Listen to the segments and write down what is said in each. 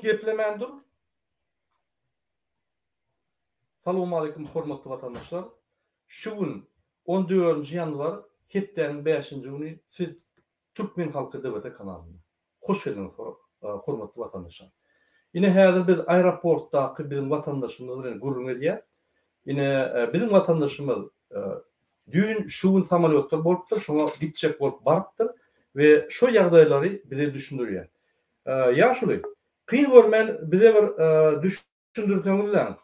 Geplemän dur. Salowmaleýkim hormatly watandaşlar. Şu gün on dördünji ýanwar hepdäniň bäşinji güni siz Türkmen halky DVT kanalynda. Hoş geldiňiz hormatly watandaşlar. Ine häzir biz aeroportdaky biziň watandaşymyz bilen gürrüň edýäs. Ine biziň watandaşymyz düýn şu gün samolýotda bolupdyr şoňa gitjek bolup barypdyr we şo ýagdaýlary bize düşündirýär. Ýaşuly, kyn görmän bize bir düşündirseňizläň,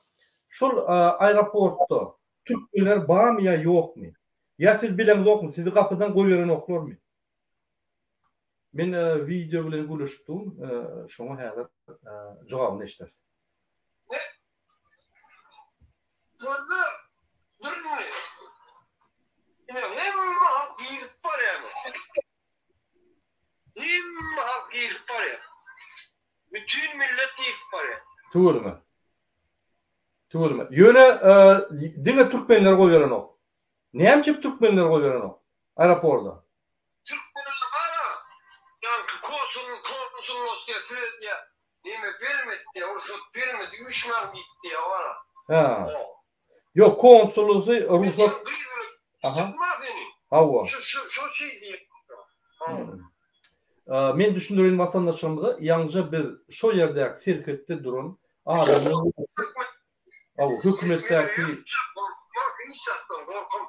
şol aeroportda türkmenler barmy ýa ýokmy? Ýa siz bileňzokmy, sizi gapydan goýberenoklarmy? Men wideo bilen gürleşip durun, şoňa häzir jogabyny eşideris. Gözle dur indi. Ine hemme halk girip barýar. Hemme halk girip barýar. Bütin millet girip barýar. Tüweleme. Tüweleme. Ýöne diňe türkmenleri goýberenok. Näme üçin türkmenleri goýberenok aeroporda? Türkmenler bara ýaňky konsul konsullos diýe size diýe neme bermedi diýe rugsat bermedi üýşmäň diýip diýe bara. Hä. Ýok konsulusy rugsat Aha. Hawa. Şu şu şu şeý diýip. Men düşündireýin watandaşlarymyza, ýaňja biz şo ýerdäki serhetde duran adamlar Hawa, hökümetdäki Hiç zatdan gorkam.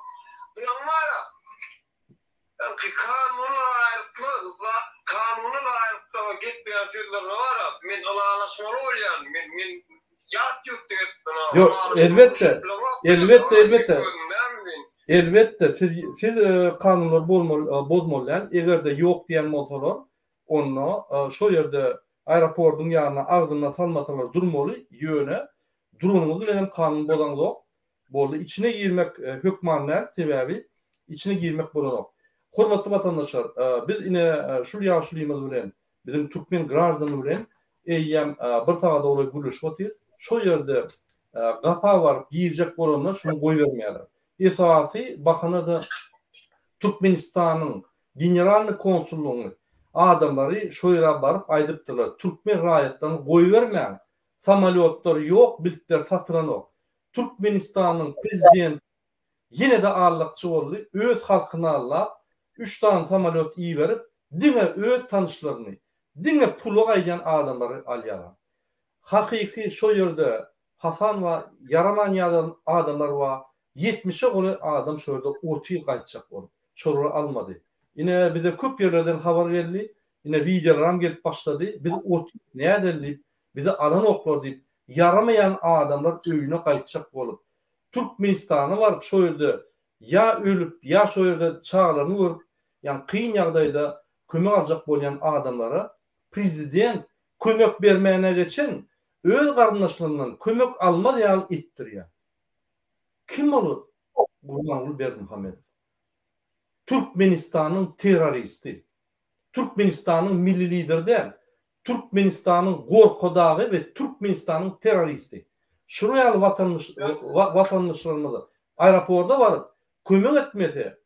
Bulan bara Ýaňky kanuna laýykly kanuna laýyklykda gepleýän sözlerine bara men ylalaşmaly bolýan. Men men ýat ýurtda gepleýän. Ýok, elbetde. Elbetde, elbetde. Elbetde, siz siz kanunlary bolmaly bozmaly däl. Eger-de ýok diýen bolsalar, onda şol ýerde aeroportyň ýanyna agzyna salmasalar durmaly, ýöne duranyňyz bilenem kanun bozaňzok. Boldy. Içine girmek hökman däl, sebäbi içine girmek bolanok. Hormatly watandaşlar, biz ine şul ýaşulymyz bilen, biziň türkmen graždany bilen eýýäm bir sagada golaý gürleşip otyrys. Şo ýerde gapa baryp girjek bolanda şuny goýbermeýärler. Esasy bahana-da Türkmenistanyň Generalnyý konsullygyny adamlary şo ýere baryp aýdypdyrlar, türkmen raýatlaryny goýbermäň, samolýotlar ýok, biltler satylanok. Türkmenistanyň prezidenti ýene-de allakçy boldy, öz halkyny allap, üç sany samolýot iberip, diňe öz tanyşlaryny, diňe pula gaýdýan adamlary alýarlar. Hakyky şo ýerde Hasan bar, ýaraman ýazan adamlar bar, ýetmişe golaý adam şo ýerde otyr gaýtjak bolup. Şolary almady. Ine bize köp ýerlerden habar geldi, ine wideolaram gelip başlady, biz otyr nädeli diýip, bizi alanoklar diýip, ýaramaýan adamlar öýüne gaýtjak bolup, Türkmenistana baryp şo ýerde ýa ölüp, ýa şo ýerde çagalaryny görüp, ýagny kyn ýagdaýda kömek aljak bolýan adamlara prezident kömek bermäne geçen öz garyndaşlaryndan kömek almaz ýaly etdirýär. Kim ol Gurbanguly Berdimuhamedow? Türkmenistanyň terroristi. Türkmenistanyň milli lideri däl, Türkmenistanyň gorkadagy we Türkmenistanyň terroristi. Şular ýaly watandaşlarymyza aeroporda baryp kömek etmese,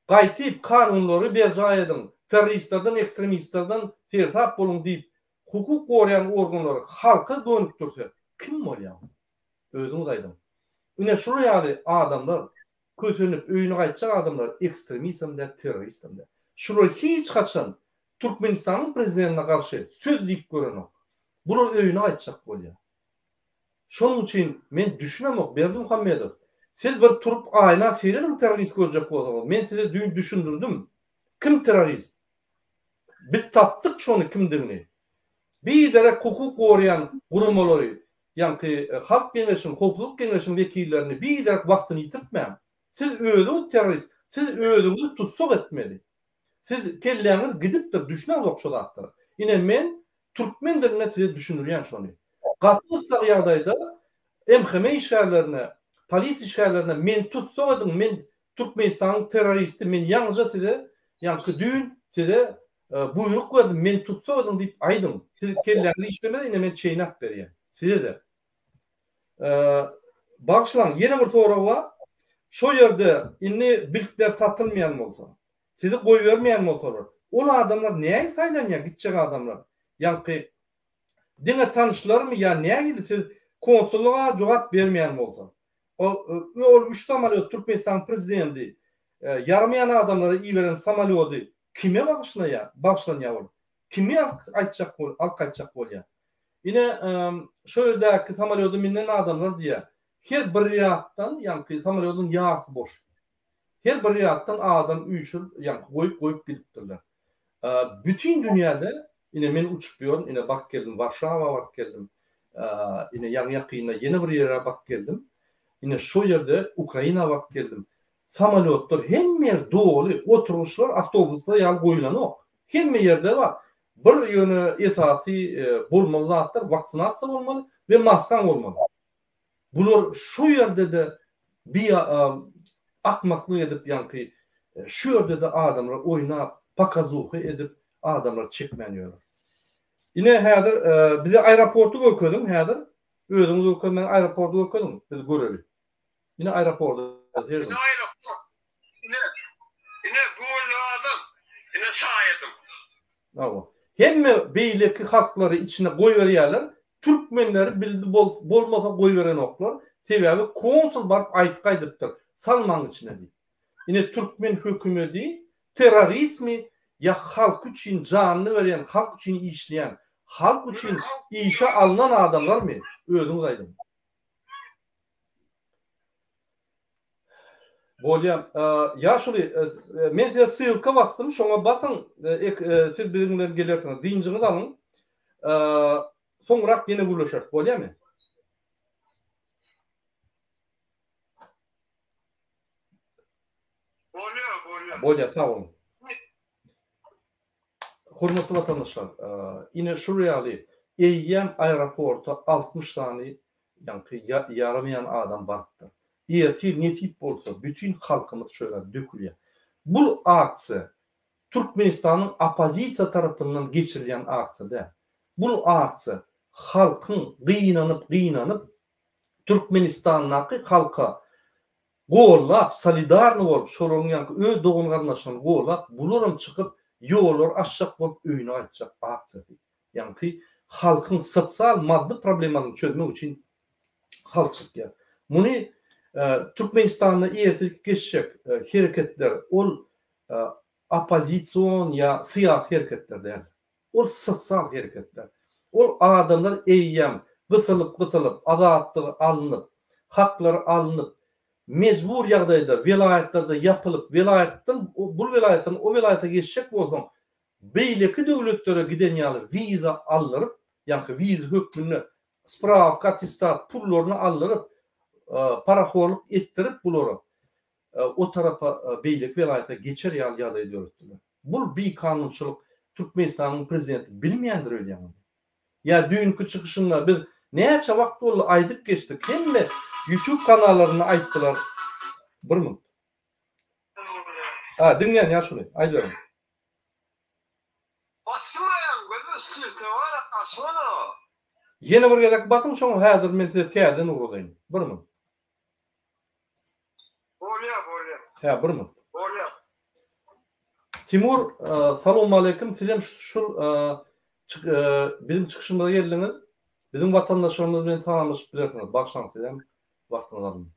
gaýtyp kanunlary berjaý ediň, terroristlerden, ekstremistlerden seresap boluň diýip hukuk goraýan organlary halka gönükdirse kim bolýar? Özüňiz aýdyň. Ine şular ýaly adamlar kösenip öýüne gaýtjak adamlar ekstremistem däl terroristem däl. Şular hiç haçan Türkmenistanyň prezidentine garşy söz diýip görenok. Bular öýüne gaýtjak bolýar. Şonuň üçin men düşünemok Berdimuhamedow siz bir turup aýna serediň terrorist görjek bolsaňyz men size düýn düşündirdim kim terrorist biz tapdyk şony kimdigini biderek hukuk goraýan guramalary Ýaňky Halk Geňeşiň, Howpsuzlyk Geňeşiň wekillerini biderek wagtyny ýitirtmäň. Siz özüňiz terrorist, siz özüňizi tussag etmeli. Siz kelläňiz gidipdir, düşüneňzok şo zatlara. Ine men türkmen dilinde size düşündirýän şony. Gaty gyssag ýagdaýda MHM işgärlerine, polis işgärlerine meni tussag ediň, men Türkmenistanyň terroristi, men ýaňyja size, ýaňky düýn size Buýruk berdim, meni tussag ediň diýip aýdyň. Siz kelläňiz işlemez, ine men çeýnäp berýän. Size-de. Bagyşlaň, ýene bir sorag bar. Şo ýerde indi biltler satylmaýan bolsa, sizi goýbermeýän bolsalar, ol adamlar nähili saýlanýar, gitjek adamlar? Ýaňky. Diňe tanyşlarmy ýa nähili siz konsullyga jogap bermeýän bolsa. Ol üç samolýot Türkmenistanyň prezidenti ýaramaýan adamlara iberen samolýody kime bagyşlaýar, bagyşlanýar ol? Kimi aýtjak alyp gaýtjak bolýar? Ine şo ýerdäki samolýoda minen adamlar diýýär, her bir ýatdan ýaňky samolýodyň ýarysy boş. Her bir ýatdan adam üýşürip, ýaňky goýup-goýup gidipdirler. Bütin dünýäde, ine men uçup ýörün, ine baryp geldim, Warşawa baryp geldim, ine ýaňy-ýakynda ýene bir ýere baryp geldim. Ine şo ýerde Ukraina baryp geldim. Samolýotlar hemme ýer doly, oturgyçlar awtobuslar ýaly goýlanok. Hemme ýerde bar. Bir ýöne esasy bolmaly zatlar waksinasiýa bolmaly we maskaň bolmaly. Bular şu ýerde-de bi akmaklyk edip ýaňky şu ýerde-de adamlar oýnap pokazuha edip adamlary çekmän ýörler. Ine häzir bize aeroporty görkeziň häzir özüňiz görkezmän aeroporty görkeziň biz göreli. Ine aeroporta serediň. Ine aeroport. Ine ine göwünli adam. Ine şaýadym. Hawa. Hemme beýleki halklary içine goýberýärler. Türkmenleri bildi bolmasa goýberenoklar. Sebäbi konsul baryp aýdyp gaýdypdyr. Salmaň içine diýip. Ine türkmen hökümedi terroristmi ýa halky üçin janyny berýän halk üçin işleýän halk üçin işe alnan adamlarmy özüňiz aýdyň. Bolýa. Ýaşuly, men size ssylka basdym, şoňa basyň, siz biziň bilen gelersiňiz. Dynjyňyzy alyň. Soňrak ýene gürleşeris, bolýamy? Bolýa, bolýa. Bolýa, sag boluň. Hormatly watandaşlar, ine şul ýaly eýýäm aeroporta 60 sany ýaňky ýaramaýan adam barypdyr. Ertir nesip bolsa bütin halkymyz şu ýere dökülýär. Bul aksiýa Türkmenistanyň oppozisiýa tarapyndan geçirilýän aksiýa däl. Bul aksiýa halkyň gynanyp gynanyp Türkmenistandaky halka gollap, solidarny bolup, şolaryň ýaňky öz dogan-garyndaşlaryny gollap, bularam çykyp, ýollary açjak bolup öýüne gaýtjak aksiýasy. Ýaňky halkyň sosial, maddy problemalaryny çözmek üçin halk çykýar. Muny Türkmenistanda ertirki geçjek hereketler ol oppozision ýa syýasy hereketler däl. Ol sosial hereketler. Ol adamlar eýýäm gysylyp-gysylyp, azatlygy alnyp, haklary alnyp, mejbur ýagdaýda welaýatlarda ýapylyp, welaýatdan bul welaýatdan o welaýata geçjek bolsaň, beýleki döwletlere giden ýaly wiza aldyryp, ýaňky wiza hökmünde sprawka, attestat pullaryny aldyryp, parahorlyk etdirip bulara o tarapa beýleki welaýata geçer ýaly ýagdaý döretdiler. Bul bikanunçylyk Türkmenistanyň prezidenti bilmeýändir öýdýäňizmi? Ýa düýnki çykyşynda biz näçe wagt boldy aýdyp geçdik hemme YouTube kanallarynda aýtdylar. Bir minut. Ha diňleýän ýaşuly aýdyberiň. Basdym aýagyň gözü stilse bar açylan o. Ýene bir gezek basyň şoňa häzir men size täzeden ugradaýyn. Bir minut. Bolýa bolýa. Hä bir minut. Bolýa. Timur salowmaleýkim sizem şul biziň çykyşymyza geldiňiz. Biziň watandaşlarymyz bilen salamlaşyp bilersiňiz. Bagyşlaň sizem wagtyňyzy aldym.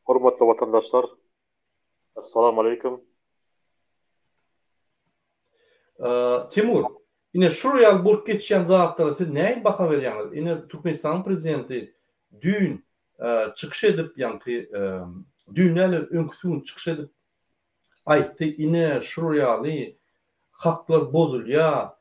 Hormatly watandaşlar Essalamu aleýkum. Timur, ine şul ýaly bolup geçýän zatlara siz nähili baha berýäňiz? Ine Türkmenistanyň prezidenti düýn çykyş edip, ýaňky düýn däl, öňküsi gün çykyş edip aýtdy, ine şul ýaly haklar bozulýar,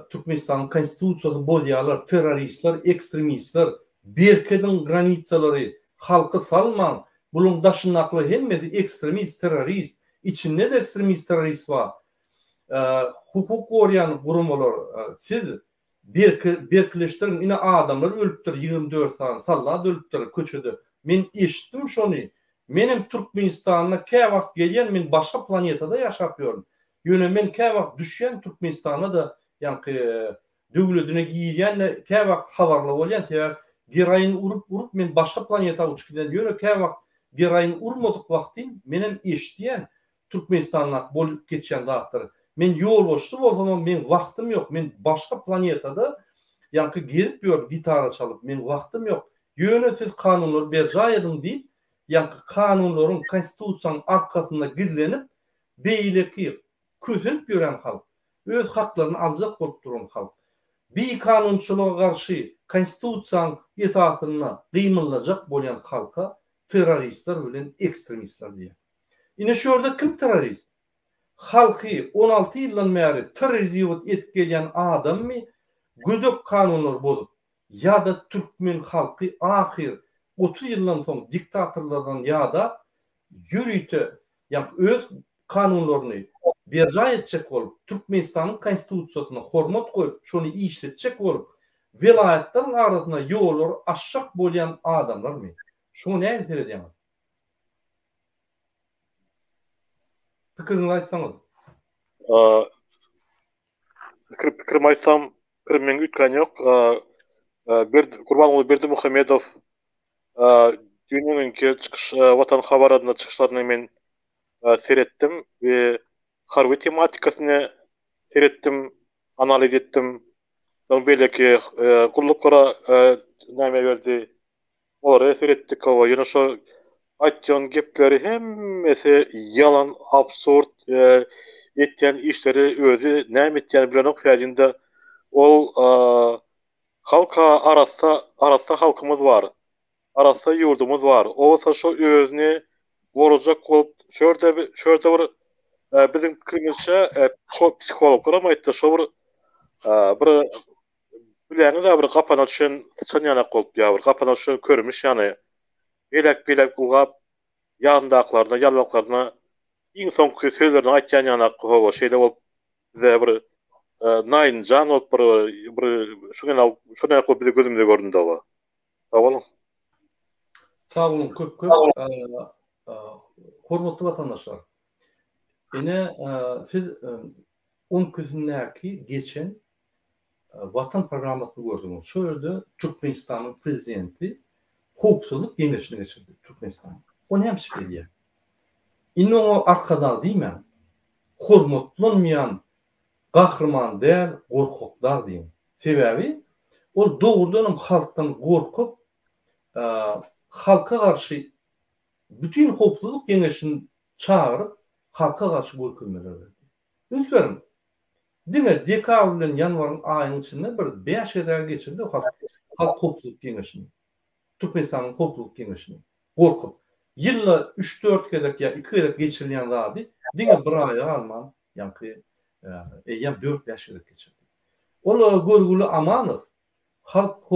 Türkmenistanyň konstitusiýasyny bozýarlar, terroristler, ekstremistler, berkediň granitsalary, halky salmaň, bularyň daşyndakylar hemmesi ekstremist, terrorist, içinde-de ekstremist, terrorist bar. Hukuk goraýan guramalar, siz berkleşdiriň, ine adamlar ölüpdir, 24 sany sallat ölüpdir köçede. Men eşitdim şony. Menem Türkmenistanda käwagt gelýän, men başga planetada ýaşap ýörün. Ýöne men käwagt düşýän Türkmenistanda-da ýaňky döwledine girýän-de käwagt habarly bolýan, sebäbi geroin urup-urup men başga planeta uçup giden, ýöne käwagt geroin urmadyk wagtym menem eşidýän Türkmenistandaky bolup geçýän zatlary. Men ýolbaşçy bolsamam meň wagtym ýok, men başga planetada ýaňky gezip ýörün gitara çalyp, meň wagtym ýok. Ýöne siz kanunlary berjaý ediň diýip, ýaňky kanunlaryň, konstitusiýanyň arkasynda gizlenip, beýleki kösenip ýören halk, öz haklaryny aljak bolup duran halk, bikanunçylyga garşy konstitusiýanyň esasynda gymyldajak bolýan halka terroristler bilen ekstremistler diýýär. Ine şu ýerde kim terrorist? Halky 16 ýyldan bäri terroriziwat edip gelýän adammy gödek kanunlary bozup ýa-da türkmen halky ahyr 30 ýyldan soň diktatorlardan ýadap ýörite ýa öz kanunlaryny berjaý etjek bolup Türkmenistanyň konstitusiýasyna hormat goýup şony işletjek bolup welaýatlaryň arasynda ýollary açjak bolýan adamlarmy? Şuňa nähili seredýäňiz? Pikiriňizi aýtsaňyz. Pikir pikirimi aýtsam, pikirim meň üýtgän ýok. Berdi Gurbanguly Berdimuhamedow düýn öňňinki çykyş Watan habar adynda çykyşlaryny men seretdim we harby tematikasyny seretdim, analiz etdim. Soň beýleki gulluklara näme berdi, Olara seretdik hawa ýöne şo aýtýan gepleri hemmesi ýalan absurd etýän işleri özi näme etýäni bilenok häzinde ol halka arassa arassa halkymyz bar arassa ýurdumyz bar o bolsa şo özüni gorajak bolup şo ýerde şo ýerde bir biziň pikirimizçe psihologlaram aýtdy şo bir bir Bileňiz-ä bir gapana düşen syçan ýanak bolup ýa bir gapana düşen körmüş ýany eläk-beläk ylgap ýanyndakylaryna, ýallaklaryna iň soňky sözlerini aýtýan ýanak hawa şeýle bolup bize bir naýynjan bolup bir bir şuň ýaly şon ýaly bolup bize gözümize göründi hawa. Sag boluň. Sag boluň köp köp hormatly watandaşlar. Ine siz on ikisindäki geçen Watan programmasyny gördüňiz. Şo ýerde Türkmenistanyň prezidenti howpsuzlyk geňeşini geçirdi Türkmenistanyň. O näme üçin edýär? Indi oňa arkadag diýmäň. Hormatlanmaýan gahryman däl, gorkak dag diýiň. Sebäbi ol dogrudanam halkdan gorkup, halka garşy bütin howpsuzlyk geňeşini çagyryp, halka garşy görkezmeler berdi. Üns beriň, diňe dekabr bilen ýanwaryň aýynyň içinde bir bäş gezege geçirdi halk Halk howpsuzlyk geňeşini, Türkmenistanyň howpsuzlyk geňeşini. Gorkup. Ýylda üç-dört gezek ýa iki gezek geçirilýän zady diňe bir aýa galman, ýaňky eýýäm dört-bäş gezek geçirdi. Ol görgüli Amanow Halk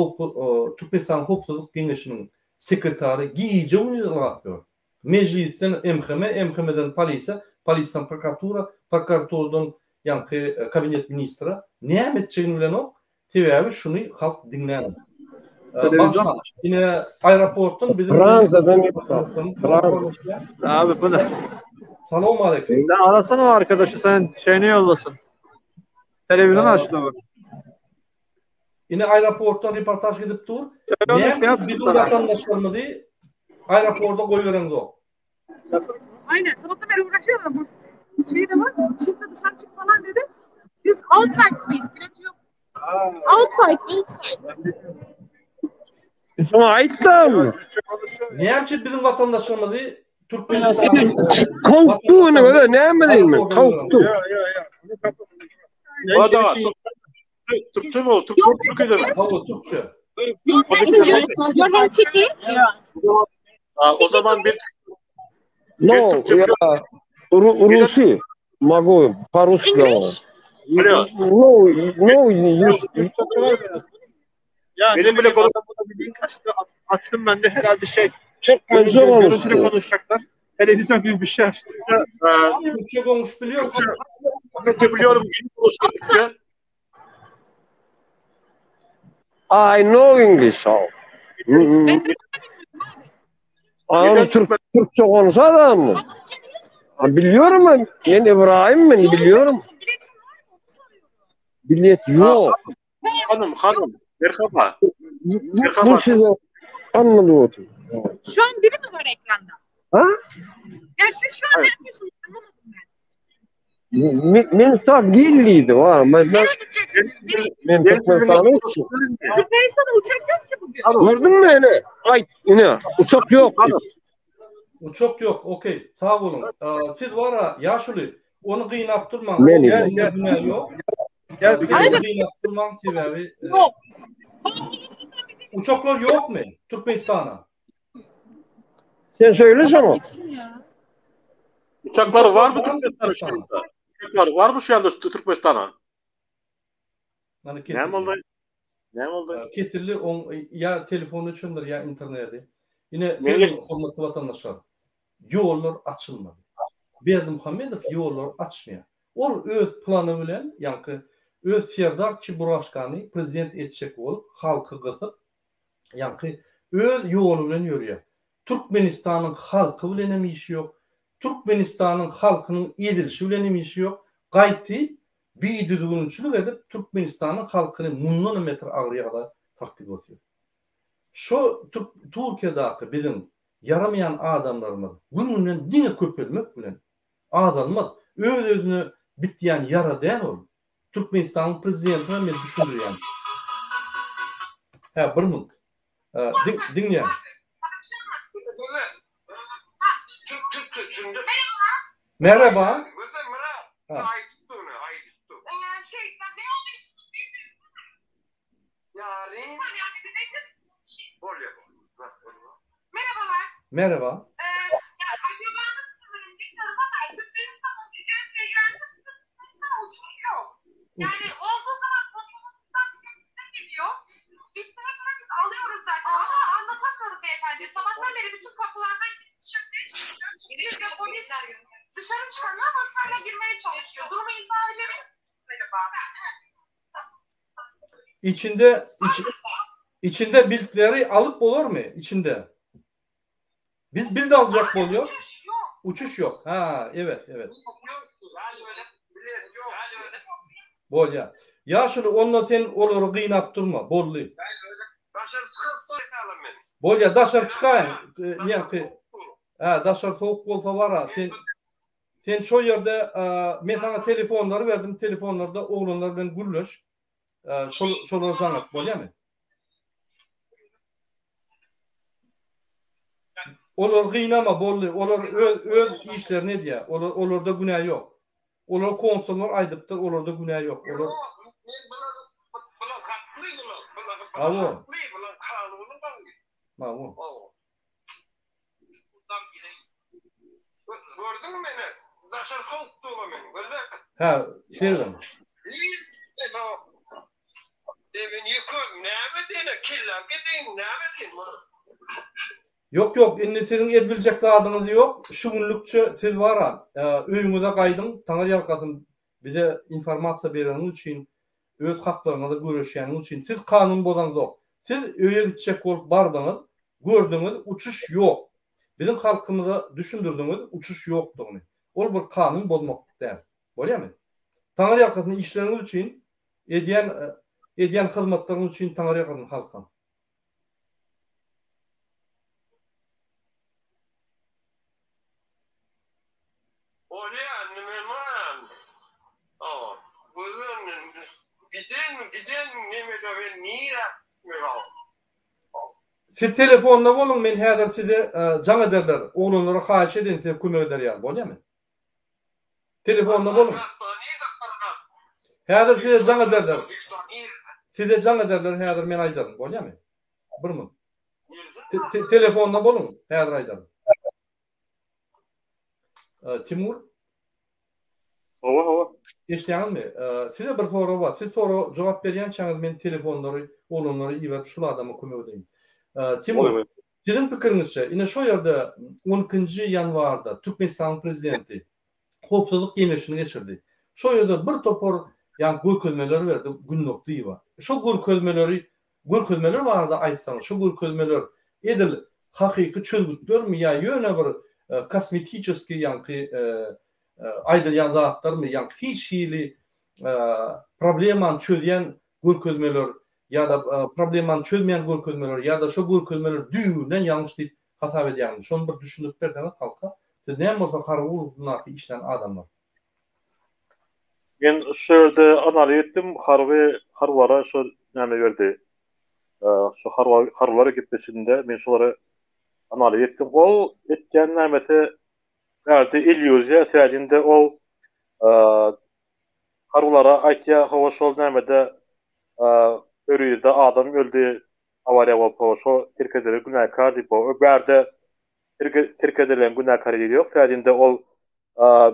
Türkmenistanyň howpsuzlyk geňeşiniň sekretary gije-gündiz ylgap ýör. Mejlisden MHM, MHM-den polisiýa, polisiýadan prokuratura, prokuraturadan ýaňky kabinet ministre näme etjegini bilenok, sebäbi şuny halk diňlänok. Bagyşlaň, ine aeroportdan biziň Fransiýadan Abi bu ne? Salam aleyküm. Sen arasana o arkadaşı sen şeyini yollasın. Televizyon açtı bu. Ine aeroportdan reportaž gidip dur. Näme üçin biziň watandaşlarymyzy aeroporta goýbereňzok? Aynen. Sabahtan beri uğraşıyorlar ama şey de var. Çıktı dışarı çık falan dedi. This outside please. Bilet yok. Outside, outside. Şoňa aýtdym. Näme üçin biziň watandaşlarymyzy Türkmenistanyň Kowupdy ony özi näme diýdim men kowupdy. Türkçe mi o? Türkçe Türkiye'de mi? Hawa Türkçe. Your passenger, your hand ticket. O zaman bir No, ya Rusi. Могу по-русски English? No, no, Ya Benim bile adam bana bir link açtı. Açtım ben de herhalde şey Türkmençe görüntülü konuştu. konuşacaklar. Televizyon gibi bir şey açtı. Türkçe konuş biliyorsun. Türkçe biliyorum. Türkçe. I know English. Oh. Ben de bilmiyorum abi. Adam Türk, Türkçe konuşsa adam mı? Türkçe biliyorsun. Biliyorum ben. Ben İbrahim ben biliyorum. Biletin var mı? Onu soruyorum. Bilet yok. Hanım hanım. Merhaba. Bu, bu size anladı Şu an biri mi var ekranda? Ha? Ya siz şu an ne yapıyorsunuz? Anlamadım ben. Men sag gel diýdi. Wa, men Nereye gideceksiniz? Nereye? men Ben sizinle Türkmenistana uçdum. Türkmenistan'a uçak yok ki bugün. Gördüňmi ene? Aýt, ine, uçak ýok. Uçak ýok, okey. Sag boluň. Siz wara, ýaşuly, ony gynap durmaň. Men Onda günä ýok. Gel, Siz ony gynap durmaň, sebäbi Ýok. Uçaklar ýokmy Türkmenistana? Sen söýle şoňa. Uçaklar barmy Türkmenistana şu anda? Uçaklar barmy şu anda Türkmenistana? Näme boldy? Näme boldy? Kesildi oň ýa telefony öçendir ýa interneti. Ine seniň hormatly watandaşlar. Ýollar açylmady. Berdimuhamedow ýollary açmaýar. Ol öz plany bilen ýaňky öz Serdar Çiburaşkany prezident etjek bolup halky gysyp ýaňky öz ýoly bilen ýörýär. Türkmenistanyň halky bilenem işi ýok. Türkmenistanyň halkynyň ezilişi bilenem işi ýok. Gaýty bidüzgünçilik edip Türkmenistanyň halkyny mundanam beter agyr ýagdaýa salyp gidip otyr. Şo Türkiýedaky biziň ýaramaýan adamlarymyz gün-günden diňe köpelmek bilen azalmaz. Öz-özüne bitýän ýara däl ol. Türkmenistanyň prezidentine men düşündirýän. Hä, bir minut. Diňleýän. Merhaba. Merhaba. Yani olduğu zaman konsolosluktan bize liste geliyor. Listeye göre biz alıyoruz zaten ama anlatamıyorum beyefendi. Sabahtan beri bütün kapılardan giriş yapmaya çalışıyoruz. Çünkü polis dışarı çıkarıyor ama ısrarla girmeye çalışıyor. Durumu izah edebilir misiniz acaba? Içinde iç, içinde biltleri alyp bolarmy içinde? Biz bilt aljak bolýar. Uçuş yok. Uçuş ýok. Ha, evet, evet. Bolýar. Ýaşuly onda sen olary gynap durma. Boldy. Daşary çykaryp goýaýaly men. Bolýar, daşary çykaýyň. Ýaňky. Hä, daşary sowuk bolsa bara, sen sen şo ýerde men saňa telefonlary berdim, telefonlarda oglanlar bilen gürleş. Şol şolara jaň et, bolýarmy? Olary gynama, boldy. Olar öz öz işlerini edýär. Olar olarda günä ýok. Olar konsullar aýdypdyr, olarda günä ýok. Olar Ýok, men bular bular hakly bular. Bular Hawa. hakly, bular kanuny bagly. Hawa. Hawa. Gördüňmi meni? Daşary sowukdygymy men, gözle. Hä, sergin. E men ýeke näme diýene kelläm gedeýin näme sen muny. Ýok ýok indi siziň edibiljek zadyňyz ýok şu günlükçe siz bara öýüňize gaýdyň taňry ýalkasyn bize informasiýa bereniňiz üçin öz haklaryňyza göreşýäniňiz üçin siz kanun bozaňzok siz öýe gitjek bolup bardyňyz gördüňiz uçuş ýok biziň halkymyza düşündirdiňiz uçuş ýokdugyny ol bir kanun bozmaklyk däl bolýamy taňry ýalkasyn işleriňiz üçin edýän edýän hyzmatlaryňyz üçin taňry ýalkasyn halka. Bolýa indi men baran. Hawa. Gözlerini giden giden nemede men nirä gitmek aw. Siz telefonda boluň men häzir size jaň ederler oglanlara haýyş edeýin size kömek eder ýaly bolýamy. Telefonda boluň. Häzir size jaň ederler. Size jaň ederler häzir men aýdaryn bolýamy. Bir minut. Telefonda boluň häzir aýdaryn. Timur. Hawa, hawa. Eşidýäňizmi? Size bir sorag bar. Siz sorag jogap berýänçäňiz men telefonlary oglanlara iberip şul adama kömek edeýin. Timur, siziň pikiriňizçe, ine şo ýerde on ikinji ýanwarda Türkmenistanyň prezidenti Howpsuzlyk geňeşini geçirdi. Şo ýerde bir topar ýa görkezmeler berdi Günnokdyýewa. Şo görkezmeleri Görkezmeler barada aýtsaňyz, şu görkezmeler edil hakyky çözgütlermi ýa ýöne bir kosmetiçeskiý ýaňky aýdylýan zatlarmy, ýaňky hiç hili problemany çözýän görkezmeler ýa-da problemany çözmeýän görkezmeler ýa-da şo görkezmeler düýbünden ýalňyş diýip hasap edýäňizmi? Şony bir düşündirip berseňiz halka. Siz näme bolsa harby ulgamdaky işlän adamlar. Men şu ýerde analiz etdim, harby harbylara şu näme berdi. Şu harby harbylara gepleşiginde men şolary analiz etdim. Ol etýän nämesi bärde illýuziýa, sebäbi ol harbylara aýtýar, hawa şol nämede Pörizde adam öldi, awariýa bolup, hawa şo serkerdeler günäkär diýip, o bärde serkerdeleriň günäkär ýeri ýok, sebäbi ol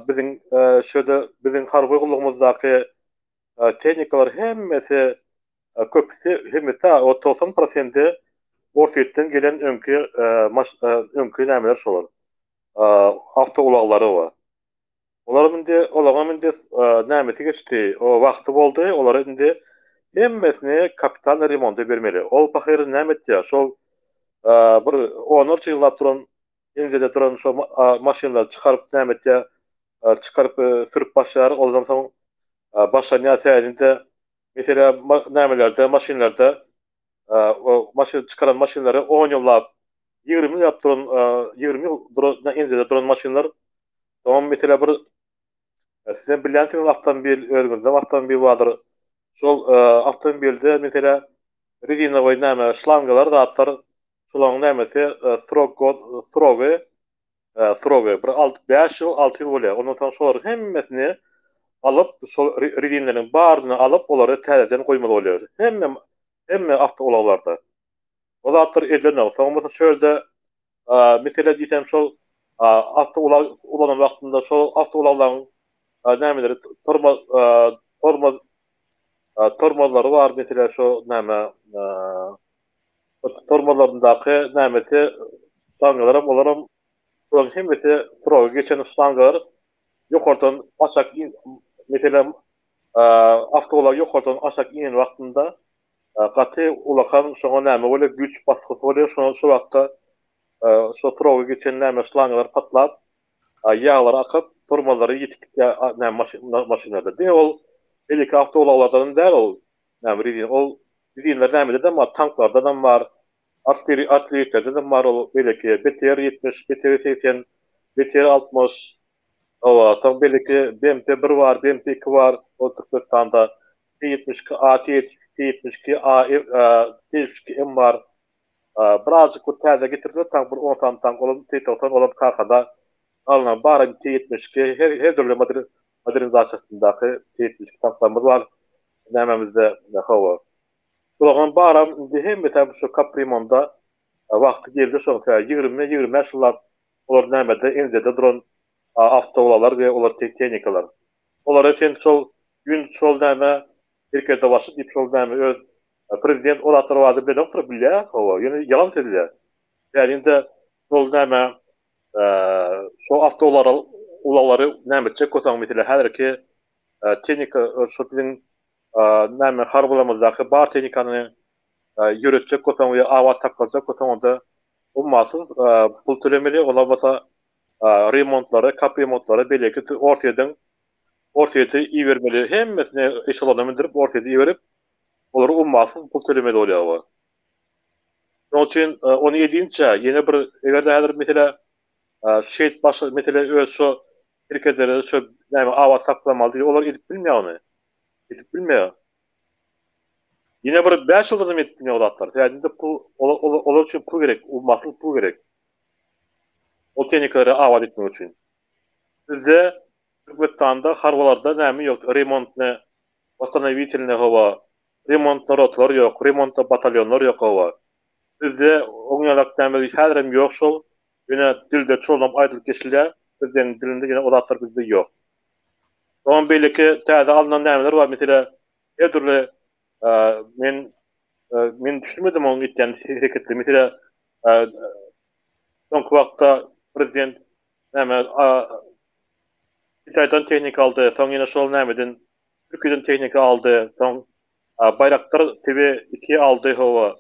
biziň şöde biziň harby gullugymyzdaky tehnikalar hemmesi köpüsi hemmesi o 90 prosenti Orsýetden gelen öňki öňki nämeler şolar awtoulaglary bar. Olar indi olaryň indi nämesi geçdi, o wagty boldy, olary indi hemmesini kapitalnyý remonta bermeli. Ol pahyr näme etýär? Şol bir onlarça ýyllap duran Injede duran şo maşynlary çykaryp näme etýär? Çykaryp sürüp başlaýar. Ondan soň başlanýar täzinde meselä nämelerde maşynlarda o maşyn çykaran maşynlary on ýyllap 20 ýyllap duran 20 ýyl duran injede duran maşynlar soňam meselä bir sizem bilýänsiňiz awtomobil özüňizde awtomobil bardyr. Şol awtomobilde meselä rezinowy näme şlangalar zatlar Şolaryň nämesi srok god srogy srogy bir alt bäş ýyl alty ýyl bolýar. Ondan soň şolaryň hemmesini alyp şol rezinleriň baryny alyp olary täzeden goýmaly bolýar. Hemme hemme awtoulaglarda. O zatlar edilenok. Soň bolsa şu ýerde mesele diýsem şol awtoulag ulanan wagtynda şol awtoulaglaryň nämeleri tormoz tormoz tormozlary bar mesele şo näme Tormozlaryndaky nämesi şlangalaram olaram şolaryň hemmesi srogy geçen şlangalar ýokardan aşak meselem awtoulag ýokardan aşak inen wagtynda gaty ulakan şoňa näme bolýar güýç basgysy bolýar şoňa şo wagtda şo srogy geçen näme şlangalar patlap ýaglar akyp tormozlary ýitip gitýär näme maşynlarda diňe ol beýleki awtoulaglardan däl ol Näme rezin ol rezinler nämede-dem bar tanklardadam bar artilleriýa artilleriýalerdedem bar ol beýleki BTR 70 BTR 80 BTR 60 hawa soň beýleki BMP 1 bar BMP 2 bar ol Türkmenistanda T 72 A T 72 A T 72 M bar birazjyk bir täze getirdiler tank bir 10 sany tank olam T 90 olam kakada alnan bar T 72 her her dürli modernizasiýasyndaky T 72 tanklarymyz bar Nämemizde hawa. Şolaryň baram indi hemmesem şu kapremonda wagty geldi şoň tä 20 25 ýyllap olar nämede NZ-de duran awtoulaglar we olar tehnikalar. Olary sen şol gün şol näme herkese başy diýip şol näme öz prezident ol zatlar barada bilenokdyr bilýär hawa ýöne ýalan sözleýär. Ýa indi şol näme şo awtoulaglar ulaglary näme etjek bolsaň meselem häzirki Tehnika şo biziň näme harbylarymyzdaky bar tehnikany ýöretjek bolsaň we abat saklajak bolsaň onda ummasyz pul tölemeli, olar bolsa remontlary, kapremontlary beýleki Orsýetiň Orsýete ibermeli, hemmesini eşelona mündürip Orsýete iberip, olara ummasyz pul tölemeli bolýar. Şonuň üçin ony edinçä ýene bir eger-de häzir mesele şeýdip başga mesele öz şo herketleri şo näme abat saklamaly diýip olar edip bilmeýär ony. Edip bilmeýär. Ýene bir 5 ýyldan hem edip bilmeýär o zatlary. Sebäbi indi pul olar üçin pul gerek, ummasyz pul gerek. O tehnikalary abat etmek üçin. Bizde Türkmenistanda harbylarda näme ýok, remontny, восстановительny hawa, remontny rotalar ýok, remontny batalýonlar ýok hawa. Bizde oň ýalak näme häzirem ýok şol, ýöne dilde çolam aýdylyp geçilýär, prezidentiň dilinde ýöne o zatlar bizde ýok. Soňam beýleki täze alnan nämeler bar, mesele her dürli men men düşünmedim oň etýän hereketleri. Mesele soňky wagtda prezident näme Hytaýdan tehnika aldy, soň ýene şol nämeden Türkiýeden tehnika aldy, soň Baýraktar TV 2 aldy hawa.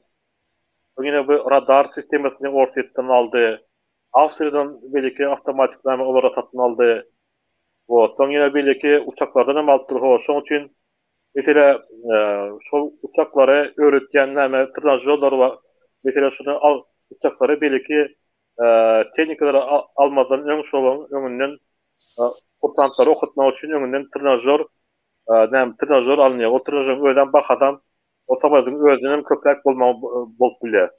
Soň ýene bu radar sistemasyny Orsýetden aldy. Awstriýadan beýleki awtomatik näme olary satyn aldy. Wot, soň ýene beýleki uçaklardan hem alypdyr hawa. Şoň üçin mesele şol uçaklary öwretýän näme trenažýorlar bar. Mesele şuny al uçaklary beýleki tehnikalary almazdan öň şolaryň öňünden kursantlary okatmak üçin öňünden trenažýor. näme trenažor alynýar. Ol trenažoryň özem bahasam o samolýotyň özünden hem köpräk bolmagy bolup bilýär.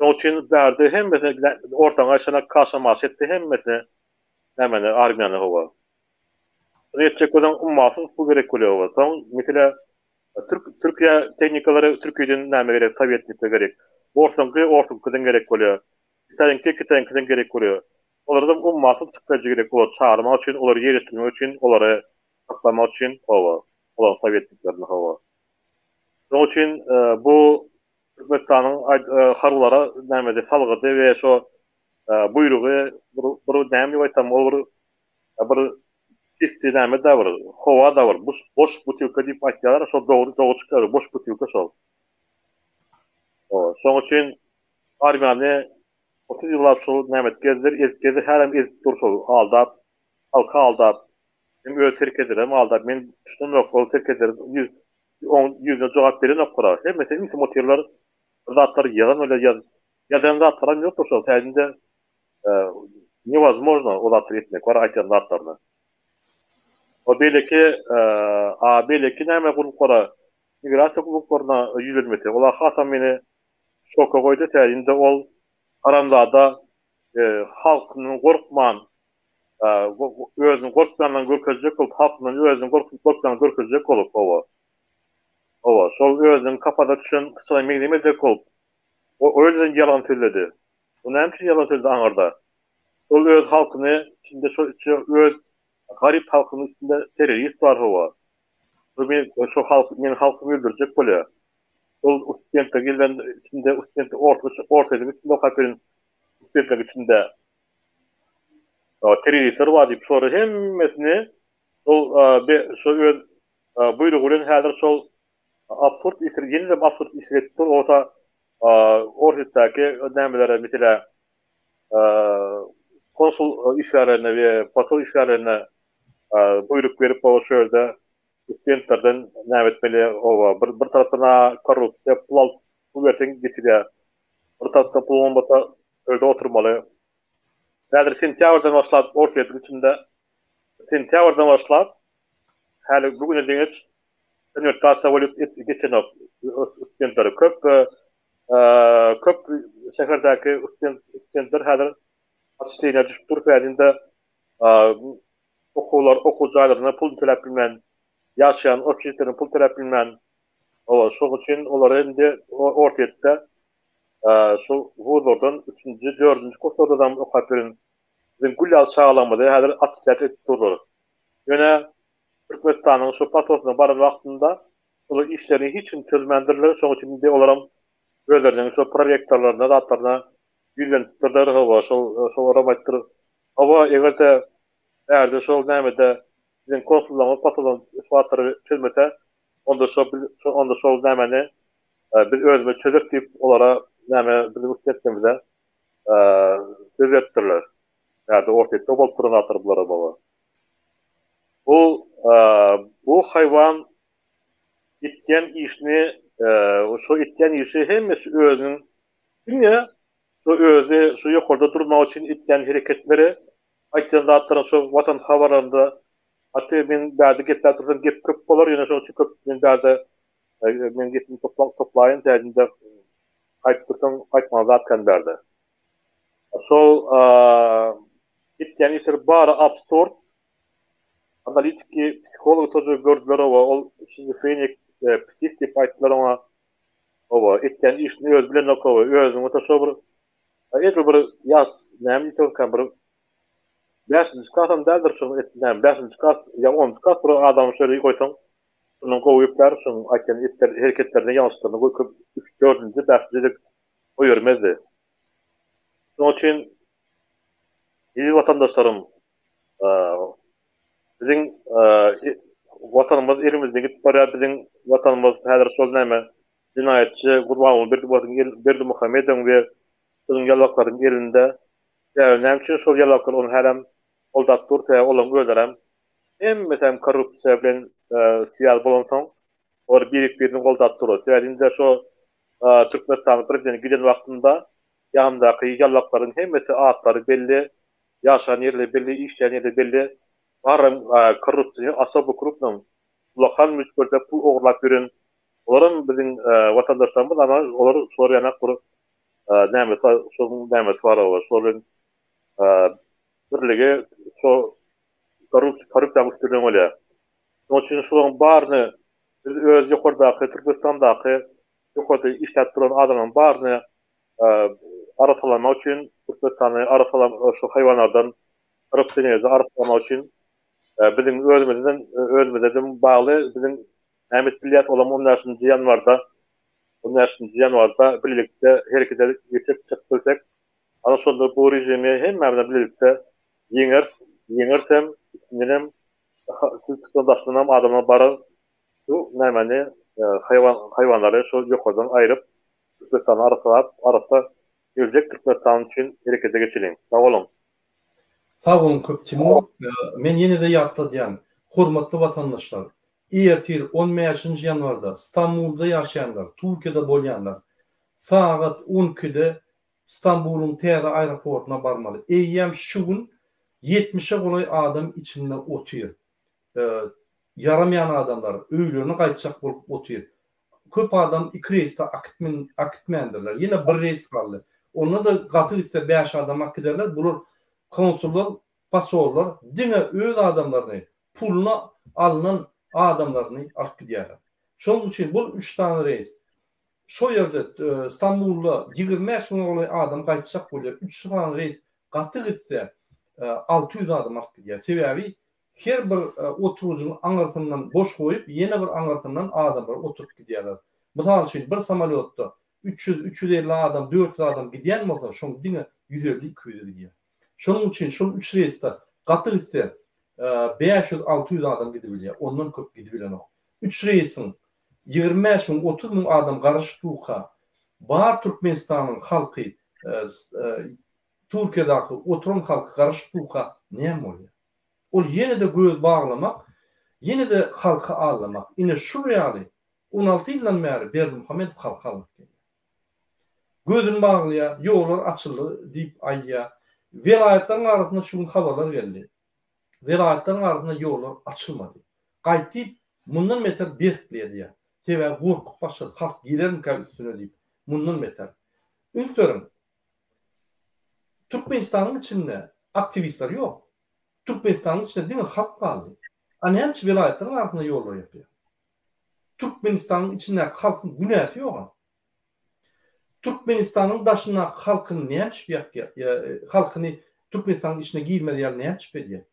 Şonuň üçin bärde hemmesini ortaňa aýşana kaşa-maşa etdi hemmesini nämeni armiýany hawa. Şuny etjek bolsaň ummasyz pul gerek bolýar hawa. Soň mesele türk Türkiýe tehnikalary Türkiýeden näme gerek sowetlikde gerek. Orsuňky orsuňkydan gerek bolýar. Kitaýyňky kitaýyňkydan gerek bolýar. Olardan ummasyz çykdajy gerek olary çagyrmak üçin olary ýerleşdirmek üçin olary saklamak üçin hawa olaryň sowetliklerini hawa. Şonuň üçin bu Türkmenistanyň harbylara nämedi salgydy we şo buýrugy bir bir näme diýip aýtsam ol bir bir çisty näme-dä bir howa-da bir boş boş butylka diýip aýtýarlar şol dogry dogry çykýar boş butylka şol. Şonuň üçin armiýany 30 ýyllap şol näme edip gezdir ezip gezdir hälem ezip dur şol aldap halky aldap hem öz serkerdelerem aldap men düşünemok ol serkerdeler ýüz oň ýüzüne jogap berenoklara hemmesi ümsüm otyrlar bir zatlar ýazan öyle ýaz ýazan zatlaram ýokdur şol täzinde newozmojno o zatlary etmek bar aýtýan zatlaryny o beýleki a beýleki näme gulluklara migrasiýa gulluklaryna ýüzlenmesi olar hasam meni şoka goýdy täzinde ol haramzada halkyndan gorkman özüni gorkýandan görkezjek bolup, halkyndan özüni gorkýandan görkezjek bolup, hawa. Hawa, şol özüniň kapada düşen syçana meňzemejek bolup, o özünden ýalan sözledi. O näme üçin ýalan sözledi aňyrda? Şol öz halkyny içinde şol içi öz garyp halkynyň içinde terrorist bar, hawa. Şol men şol halk meniň halkymy öldürjek bolýar. Şol studentler gelen içinde student orta ortaýdyň içinde okap ýören studentleriň içinde terroristler bar diýip şolary hemmesini şol şo öz buýrugy bilen häzir şol absurd işleri ýene-de absurd işleri edip dur bolsa Orsýetdäki nämelere meselä konsul işgärlerine we posol işgärlerine buýruk berip o şu ýerde studentlerden näme etmeli oba bir bir tarapdan korrupsiýa pul alyp pul berseň geçirýär bir tarapdan pul bolmasa öýde oturmaly. Häzir sentýabrdan başlap Orsýetiň içinde sentýabrdan başlap häli bu güne deňeç konwertasiýa bolup geçenok studentleri. Köp köp şäherdäki studentler häzir otçisleniýä düşüp dur. Sebäbi okuwlar okuw jaýlaryna pul töläp bilmän ýaşaýan obşežitlerine pul töläp bilmän oba şonuň üçin olary indi Orsýetde şu wuzlardan üçünji, dördünji kurslardam okap ýören biziň gül ýaly çagalarymyzy häzir otçislýat edip durlar. Ýöne Türkmenistanyň şu pasportyna baran wagtynda olar işlerini hiç kim çözmändirler, şonuň üçin indi olaram özleriniň şo prorektorlaryna zatlaryna ýüzlenipdirler, hawa, şol şolaram aýtdyr, hawa, eger-de bärde şol nämede biziň konsullaryňyz, posollaryňyz şu zatlary çözmese, onda şo onda şol nämeni biz özümiz çözeris diýip olara näme biziň üstümize söz beripdirler. Bärde Orsýetde bolup duran zatlar bulara baba. Bu bu haýwan etýän işini şo etýän işi hemmesi özüniň diňe şo özi şo ýokarda durmak üçin etýän hereketleri aýtýan zatlaryny şo watan habarlarynda gaty men bärde gepläp dursam gep köp bolar ýöne şoň üçin köp men bärde men gepimi toplaýyn täjinde aýdyp dursaň aýtmaga zat kän bärde. Şol etýän işleri bary absurd. Analitiki, psiholog toje gördüler oba, ol şizofrenik, psih diýip aýtdylar oňa. Oba, etýän işini özi bilenok oba, özüniň ota şo bir edil bir ýaş, näme diýsem bir bäşinji klasam däldir şonuň et, näme bäşinji klas ýa onunjy klas bir adamy şöyle goýsaň, şondan gowy gepler, şonuň aýtýan etler, hereketlerini, ýalňyşlyklaryny goý köp üç, dördünji, bäşinji edip goýbermezdi. Şonuň üçin eziz watandaşlarym, biziň Watanymyz elimizden gidip barýar, biziň Watanymyz häzir şol näme jenaýatçy Gurbanguly Berdimuhamedowyň we şonuň ýalaklarynyň elinde. Sebäbi näme üçin şol ýalaklar ony hälem goldap dur, sebäbi olaryň özlerem hemmesem korrupsiýa bilen sýaz bolansoň, olar birek-birini goldap durlar. Sebäbi indi şo Türkmenistanyň prezidenti giden wagtynda ýanyndaky ýallaklaryň hemmesi atlary belli, ýaşan ýerleri belli, işleýän ýerleri belli, baram korrupsiýa osobo krupnyň. Ullakan möçberde pul ogurlap ýören olaram biziň watandaşlarymyz ama olar şolar ýanak bir nämesi bar şonuň nämesi bar oba şolar bilen birligi şo korrupsiýanyň üsti bilen bolýar. Şonuň üçin şolaryň baryny biz öz ýokardaky Türkmenistandaky ýokarda işläp duran adamlaryň baryny arassalamak üçin Türkmenistany arassalam şu haýwanlardan korrupsionerden arassalamak üçin Biziň özümizden özümizeden bagly biziň näme edip bilýäs olam on bäşinji ýanwarda on bäşinji ýanwarda birlikde herekete geçip çykyp bilsek ana şonda bu režimi hemmämizem birlikde ýeňeris ýeňerisem içindenem çykdan daşyndanam adamlar barar şu nämeni haýwan haýwanlary şu ýokardan aýryp Türkmenistany arassalap arassa geljek Türkmenistan üçin herekete geçeliň sag boluň. Sag boluň köp Timur. Men ýene-de ýatladýan, hormatly watandaşlar, ertir on bäşinji ýanwarda Stambulda ýaşaýanlar, Türkiýede bolýanlar sagat on ikide Stambulyň täze aeroportyna barmaly. Eýýäm şu gün ýetmişe golaý adam içinde otyr. Ýaramaýan adamlar öýlerine gaýtjak bolup otyr. Köp adam iki reýsde akitmändirler. Ýene bir reýs galdy. Onda-da gaty gitse bäş adam akiderler. Bular konsullar, posollar diňe öz adamlaryny, puluna alnan adamlaryny alyp gidýärler. Şonuň üçin bul üç sany reýs. Şo ýerde Stambulda 25 müňe golaý adam gaýtjak bolýar. Üç sany reýs gaty gitse 600 adam alyp gidýär. Sebäbi Her bir oturgyjyň aňyrsyndan boş goýup, ýene bir aňyrsyndan adamlary oturyp gidýärler. Mysal üçin, bir samolýotda 300, 350 adam, 400 adam gidýän bolsa, şoň diňe 150, 200-i gidýär. Şonuň üçin şol üç reýsde gaty gitse 500, 600 adam gidibilýär, ondan köp gidibilenok. Üç reýsiň 25 müň, 30 müň adam garaşyp durka, bar Türkmenistanyň halky, Türkiýedäki oturan halky garaşyp durka näme bolýar? Ol ýene-de göz baglamak, ýene-de halky aldamak. Ine şul ýaly 16 ýyldan bäri Berdimuhamedow halky aldap gelýär. Gözüni baglaýar, ýollar açyldy diýip aýdýar. Welaýatlaryň arasynda şu gün habarlar geldi. Welaýatlaryň arasynda ýollar açylmady. Gaýtyp mundan beter berkleýär diýýär. Sebäbi gorkup başlady, halk gelermikä üstüne diýip, mundan beter. Üns beriň, Türkmenistanyň içinde aktiwistler ýok. Türkmenistanyň içinde diňe halk galdy. A näme üçin welaýatlaryň arasynda ýollar ýapýar? Türkmenistanyň içindäki halkyň günäsi ýog-a. Türkmenistanyň daşyndaky halkyny näme üçin ýakýar? Halkyny Türkmenistanyň içine girmez ýaly näme üçin edýär?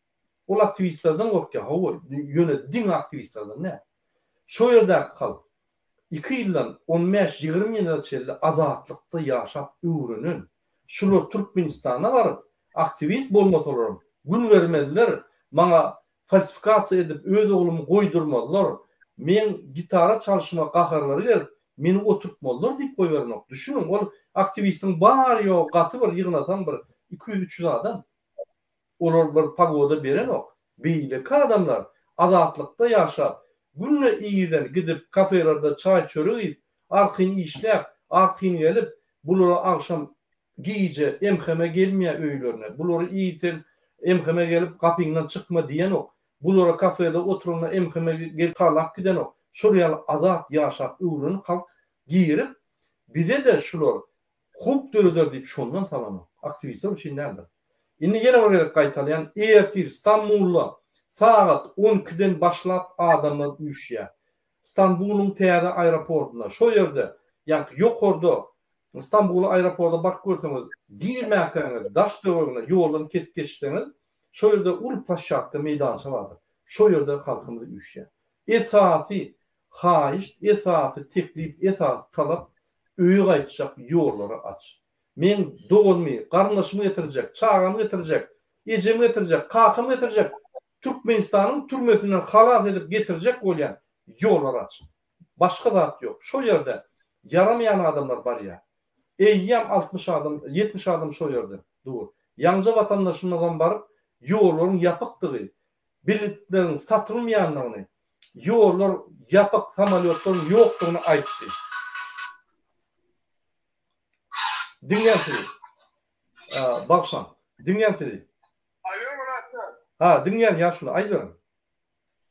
Ol aktiwistlerden gorkýar, hawa, ýöne diňe aktiwistlerden däl. Şo ýerdäki halk iki ýyldan on bäş-ýigrimi ýyla çenli azatlykda ýaşap öwrenen, şular Türkmenistana baryp, aktiwist bolmasalaram, gün bermezler, maňa falsifikasiýa edip öz oglumy goýdurmazlar, meň gitara çalşyma gaharlary gelip, meni oturtmazlar diýip goýberenok. Düşüniň, ol aktiwistiň bary-ýogy gaty bir ýygnasaň bir iki ýüz-üç ýüz adam. Olar bir pagoda berenok. Beýleki adamlar azatlykda ýaşap, günde irden gidip kafelerde çaý-çörek iýip, arkaýyn işläp, arkaýyn gelip, bulara agşam gije MHM gelmeýär öýlerine. Bulary irden MHM gelip gapyňdan çykma diýenok. Bulara kafede oturanda MHM gelip talap gidenok. Şol ýaly azat ýaşap öwrenen halk girip, bize-de şular Howp döreder diýip şondan salanok. Aktiwistler üçin däldir. Indi ýene bir gezek gaýtalaýan, ertir Stambulda sagat on ikiden başlap adamlar üýşýär. Stambulyň täze aeroportynda, şo ýerde, ýaňky ýokarda Stambula aeroporta baryp görseňiz, girmäkäňiz daş-töweregine ýoldan kesip geçseňiz, şo ýerde uly ploşşadka, meýdança bardyr. Şo ýerde halkymyz üýşýär. Esasy haýyşt, esasy teklip, esasy talap öýe gaýtjak ýollary aç. Meň doganymy, garyndaşymy getirjek, çagamy getirjek, ejemi getirjek, kakamy getirjek, Türkmenistanyň türmesinden halas edip getirjek bolýan ýollary aç. Başga zat ýok. Şol ýerde ýaramaýan adamlar barýar. Eýýäm 60 adam, 70 adam şol ýerde dur. Ýaňja watandaşymyzam baryp, ýollaryň ýapykdygy, biletleriň satylmaýandygyny, ýollar ýapyk, samolýotlaryň ýokdugyny aýtdy. Diňleýän sizi. Bagyşlaň. Diňleýän sizi. Alo Myratjan. Ha, diňleýän ýaşuly, aýdyberiň.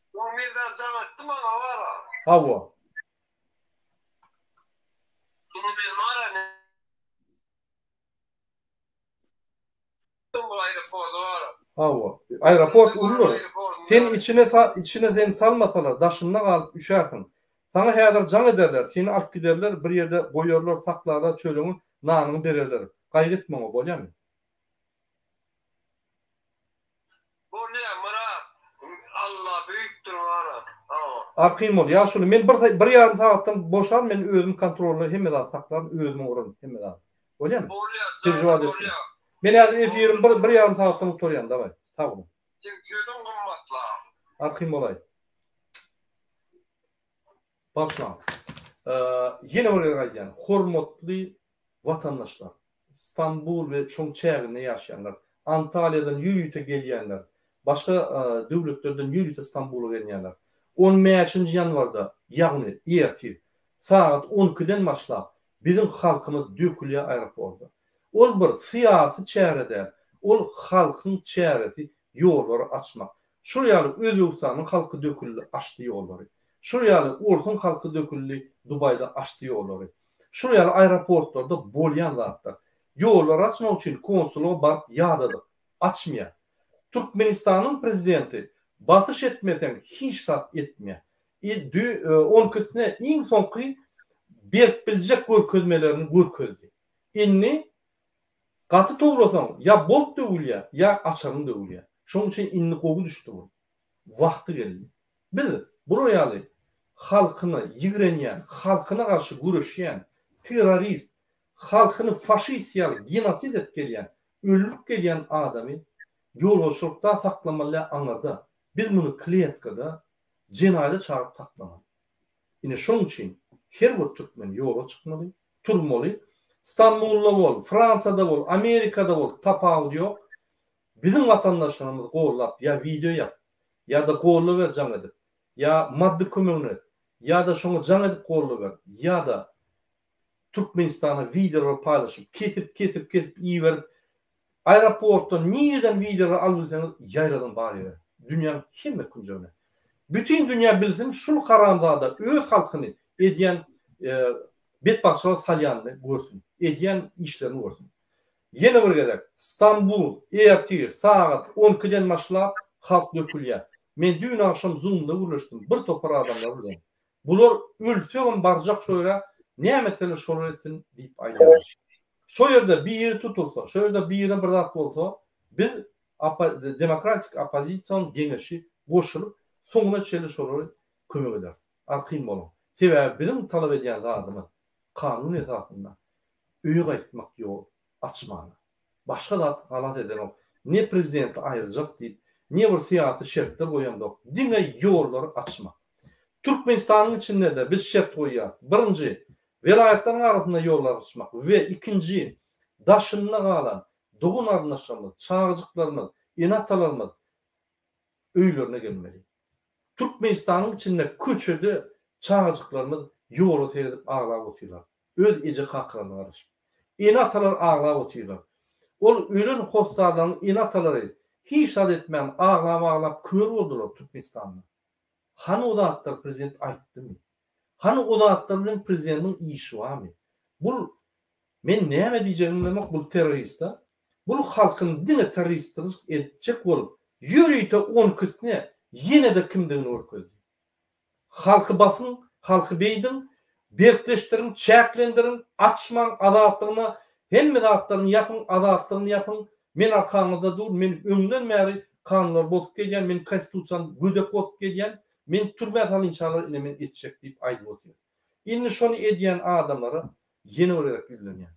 Soň Mirza jaň etdi maňa. Hawa. Indi men bar Hawa. Aeroport uludyr. Sen içine içine seni salmasalar, daşynda galyp üşärsiň. Saňa häzir jaň ederler, seni alyp giderler, bir ýerde goýarlar, saklarlar, çöregiňi, nanyňy bererler. Gaýgy etme oňa, bolýamy? Bolýa, Myrat. Alla beýikdir, Myrat. Hawa. Arkaýyn bol, ýaşuly. Men bir bir ýarym sagatdan boşar, men özüm kontrolda hemme zady saklaryn, özüm oňaryn hemme zady. Bolýamy? Bolýa, Perejewat jana etme. bolýa. Men häzir efirim bir bir ýarym sagatdan gutarýan, daway. Sag boluň. Seň sözüň gymmatly. Arkaýyn bolaý. Bagyşlaň. Ýene bir gezek aýdýan, hormatly watandaşlar, Stambul we şoň çäginde ýaşaýanlar, Antalýadan ýörite gelýänler, başga döwletlerden ýörite Stambula gelýänler, on bäşinji ýanwarda, ýagny ertir, sagat on ikiden başlap, biziň halkymyz dökülýär aeroporda. Ol bir syýasy çäre däl, ol halkyň çäresi ýollary açmak. Şol ýaly Özbegistanyň halky döküldi açdy ýollary. Şol ýaly orsuň halky döküldi Dubaýda açdy ýollary. Şol ýaly aeroportlarda bolýan zatlar. Ýollary açmak üçin konsullyga baryp ýadadyk. Açmaýar. Türkmenistanyň prezidenti basyş etmeseň hiç zat etmeýär. Onkisine iň soňky berip biljek görkezmelerini görkezdi. Indi Gaty towlasaň, ýa bolt döwülýär, ýa açaryň döwülýär. Şonuň üçin indi gowy düşdi bul. Wagty geldi. Biz bular ýaly halkyny ýigrenýän, halkyna garşy göreşýän, terrorist, halkyny faşist ýaly genosid edip gelýän, öldürip gelýän adamy ýolbaşçylykda saklamaly däl aňyrda. Biz muny kletkada, jenaýata çagyryp saklamaly. Ine şoň üçin her bir türkmen ýola çykmaly, turmaly. Stambulda bol, Fransiýada bol, Amerikada bol, tapawudy ýok. Biziň watandaşlarymyzy gollap ýa wideo ýap, ýa-da gollaber jaň edip, ýa maddy kömegini et, ýa-da şoňa jaň edip gollaber, ýa-da Türkmenistana wideolary paýlaşyp, kesip, kesip, kesip iberip, aeroportdan nireden wideolary alyp bilseňiz ýaýradyň bar ýere, dünýäň hemme künjegine. Bütin dünýä bilsin şul haramzada öz halkyny edýän betbagtçylyga salýanyny görsün, edýän işlerini görsün. Ýene bir gezek, Stambul, ertir sagat on ikiden başlap halk dökülýär. Men düýn agşam zoomda gürleşdim bir topar adamlar bilen. Bular ölsegem barjak şo ýere, näme etseler şolar etsin diýip aýdýarlar. Şo ýerde biri tutulsa, şo ýerde birine bir zat bolsa, biz demokratik oppozision geňeşi goşulyp, soňuna çenli şolary kömek ederis. Arkaýyn boluň. Sebäbi biziň talap edýän zadymyz kanun esasynda öýe gaýtmak ýol açmana. Başga zat halas edenok. Ne prezidenti aýyrjak diýip, ne bir syýasy şertler goýamzok. Diňe ýollary açmak. Türkmenistanyň içinde-de biz şert goýýarys. Birinji, welaýatlaryň arasynda ýollary açmak we ikinji, daşynda galan dogan-garyndaşlarymyz, çagajyklarymyz, ene-atalarymyz öýlerine gelmeli. Türkmenistanyň içinde köçede çagajyklarymyz ýola seredip aglap otyrlar. Öz eje-kakalaryna garaşyp. Ene-atalar aglap otyrlar. Ol ölen hossarlaryň ene-atalary hiç zat etmän aglap-aglap kör boldular Türkmenistanda. Hany o zatlar prezident aýtdymy? Hany o zatlar bilen prezidentiň işi barmy? Bul men näme diýjegimi bilemok bul terrorista. Bul halkyny diňe terroristlik etjek bolup ýörite on ikisine ýene-de kimdigini görkezdi. Halky basyň, halky beýdiň, berkleşdiriň, çäklendiriň, açmaň azatlygyna, hemme zatlaryny ýapyň, azatlygyny ýapyň, men arkaňyzda dur, men öňden bäri kanunlary bozup gelýän, men konstitusiýany gödek bozup gelýän, meni türmä salynçalar ine men etjek diýip aýdyp otyr. Indi şony edýän adamlara ýene bir gezek ýüzlenýän.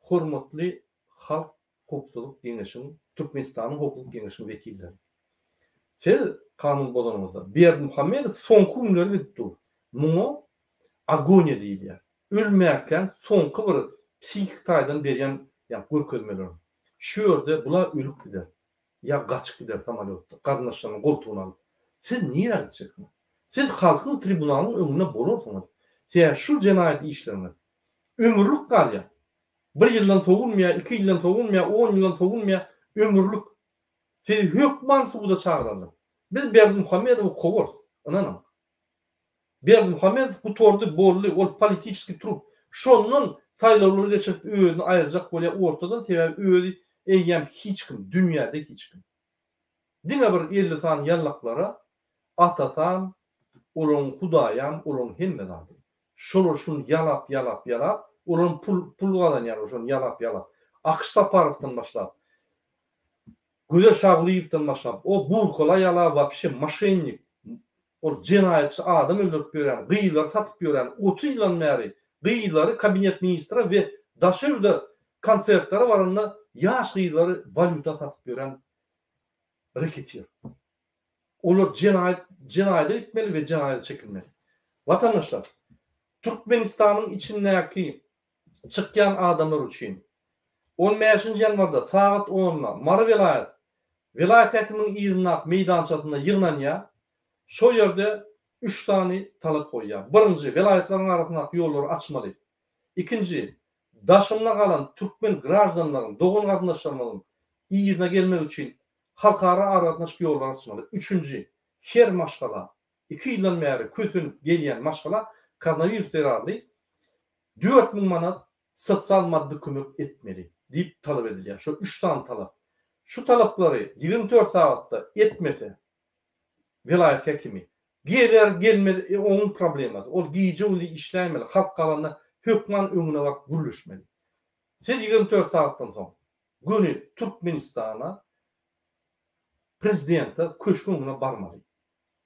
Hormatly Halk howpsuzlyk geňeşiň, Türkmenistanyň howpsuzlyk geňeşiň wekilleri. Siz kanun bozanyňyzda, Berdimuhamedow soňky günleri gidip dur. Muňa agoniýa diýilýär. Ölmärkäň soňky bir psihik taýdan berýän ýa görkezmeler. Şu ýerde bular ölüp gider. Ýa gaçyp gider samolýotda, garyndaşlarynyň goltugyna alyp. Siz nirä gitjeksiňiz? Siz halkyň tribunalyň öňünde bolarsyňyz. Sebäbi şul jenaýat işleriňiz ömürlik galýar. Bir ýyldan sowulmaýar, iki ýyldan sowulmaýar, on ýyldan sowulmaýar, ömürlik. Sizi hökman suda çagyrarlar. Biz Berdimuhamedowy kowarys, ynanyň. Berdimuhamedow gutardy, boldy, ol politiçeskiý trup. Şondan saýlawlary geçirip özüni aýyrjak bolýar ortadan, sebäbi özi eýýäm hiç kim, dünýäde hiç kim. Diňe bir 50 sany ýallaklara atasam, olaryň hudaýam, olaryň hemme zady. Şolar şuny ýalap, ýalap, ýalap, olaram pul, pul gazanýarlar şony ýalap, ýalap. Akyş Saparowdan başlap, Gözel Şagulyýewden başlap, o burkaly aýala wapşe moşennik, ol jenaýatçy adam öldürip ýören, gyzlary satyp ýören, 30 ýyldan bäri gyzlary kabinet ministre we daşary ýurda konsertlere baranda ýaş gyzlary walýuta satyp ýören reketir. Olar jenaýat jenaýada gitmeli we jenaýada çekilmeli. Watandaşlar, Türkmenistanyň içindäki çykýan adamlar üçin on bäşinji ýanwarda sagat onda Mary welaýat welaýat häkiminiň yzyndaky meýdançasynda ýygnanýar. Şo ýerde üç sany talap goýýar. Birinji, welaýatlaryň arasyndaky ýollary açmaly. Ikinji, daşynda galan türkmen graždanlaryň, dogan-garyndaşlarymyzyň yzyna gelmegi üçin halkara aragatnaşyk ýollary açmaly. Üçünji, her maşgala, iki ýyldan bäri kösenip gelýän maşgala koronawirus zerarly 4000 manat sosial maddy kömek etmeli diýip talap edilýär. Şol üç sany talap. Şu talaplary 24 sagatda etmese welaýat häkimi geler gelmez e, onuň problemasy. Ol gije-gündiz işläýmeli, halk galanda hökman öňüne baryp gürleşmeli. Siz 24 sagatdan soň göni Türkmenistana prezidente köşgüň öňüne barmaly.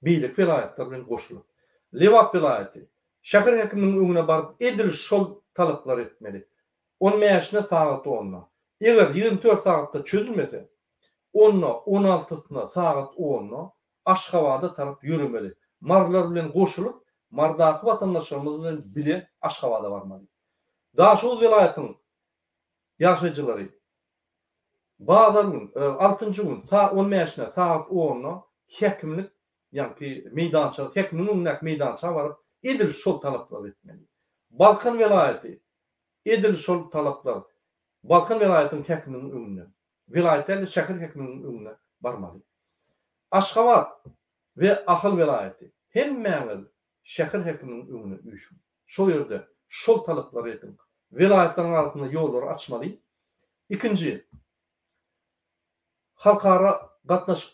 Beýleki welaýatlar bilen goşulyp. Lebap welaýaty, şäher häkiminiň öňüne baryp edil şol talaplary etmeli. On bäşine sagat onda. Eger 24 sagatda çözülmese, onda on altysyna sagat onda Aşgabada tarap ýöremeli. Marylar bilen goşulyp, Marydaky watandaşlarymyz bilen bile Aşgabada barmaly. Daşoguz welaýatynyň ýaşaýjylary bazar gün, altynjy gün sa on bäşine sagat onda häkimlik, ýaňky meýdança, häkimiň öňündäki meýdança baryp, edil şol talaplary etmeli. Balkan welaýaty edil şol talaplar Balkan welaýatynyň häkiminiň öňünde, welaýat däl-de şäher häkiminiň öňüne barmaly. Aşgabat we Ahal welaýaty hemmäňiz şäher häkiminiň öňüne üýşüň. Şol ýerde şol talaplary ediň. Welaýatlaryň arasynda ýollary açmaly. Ikinji, halkara gatnaşyk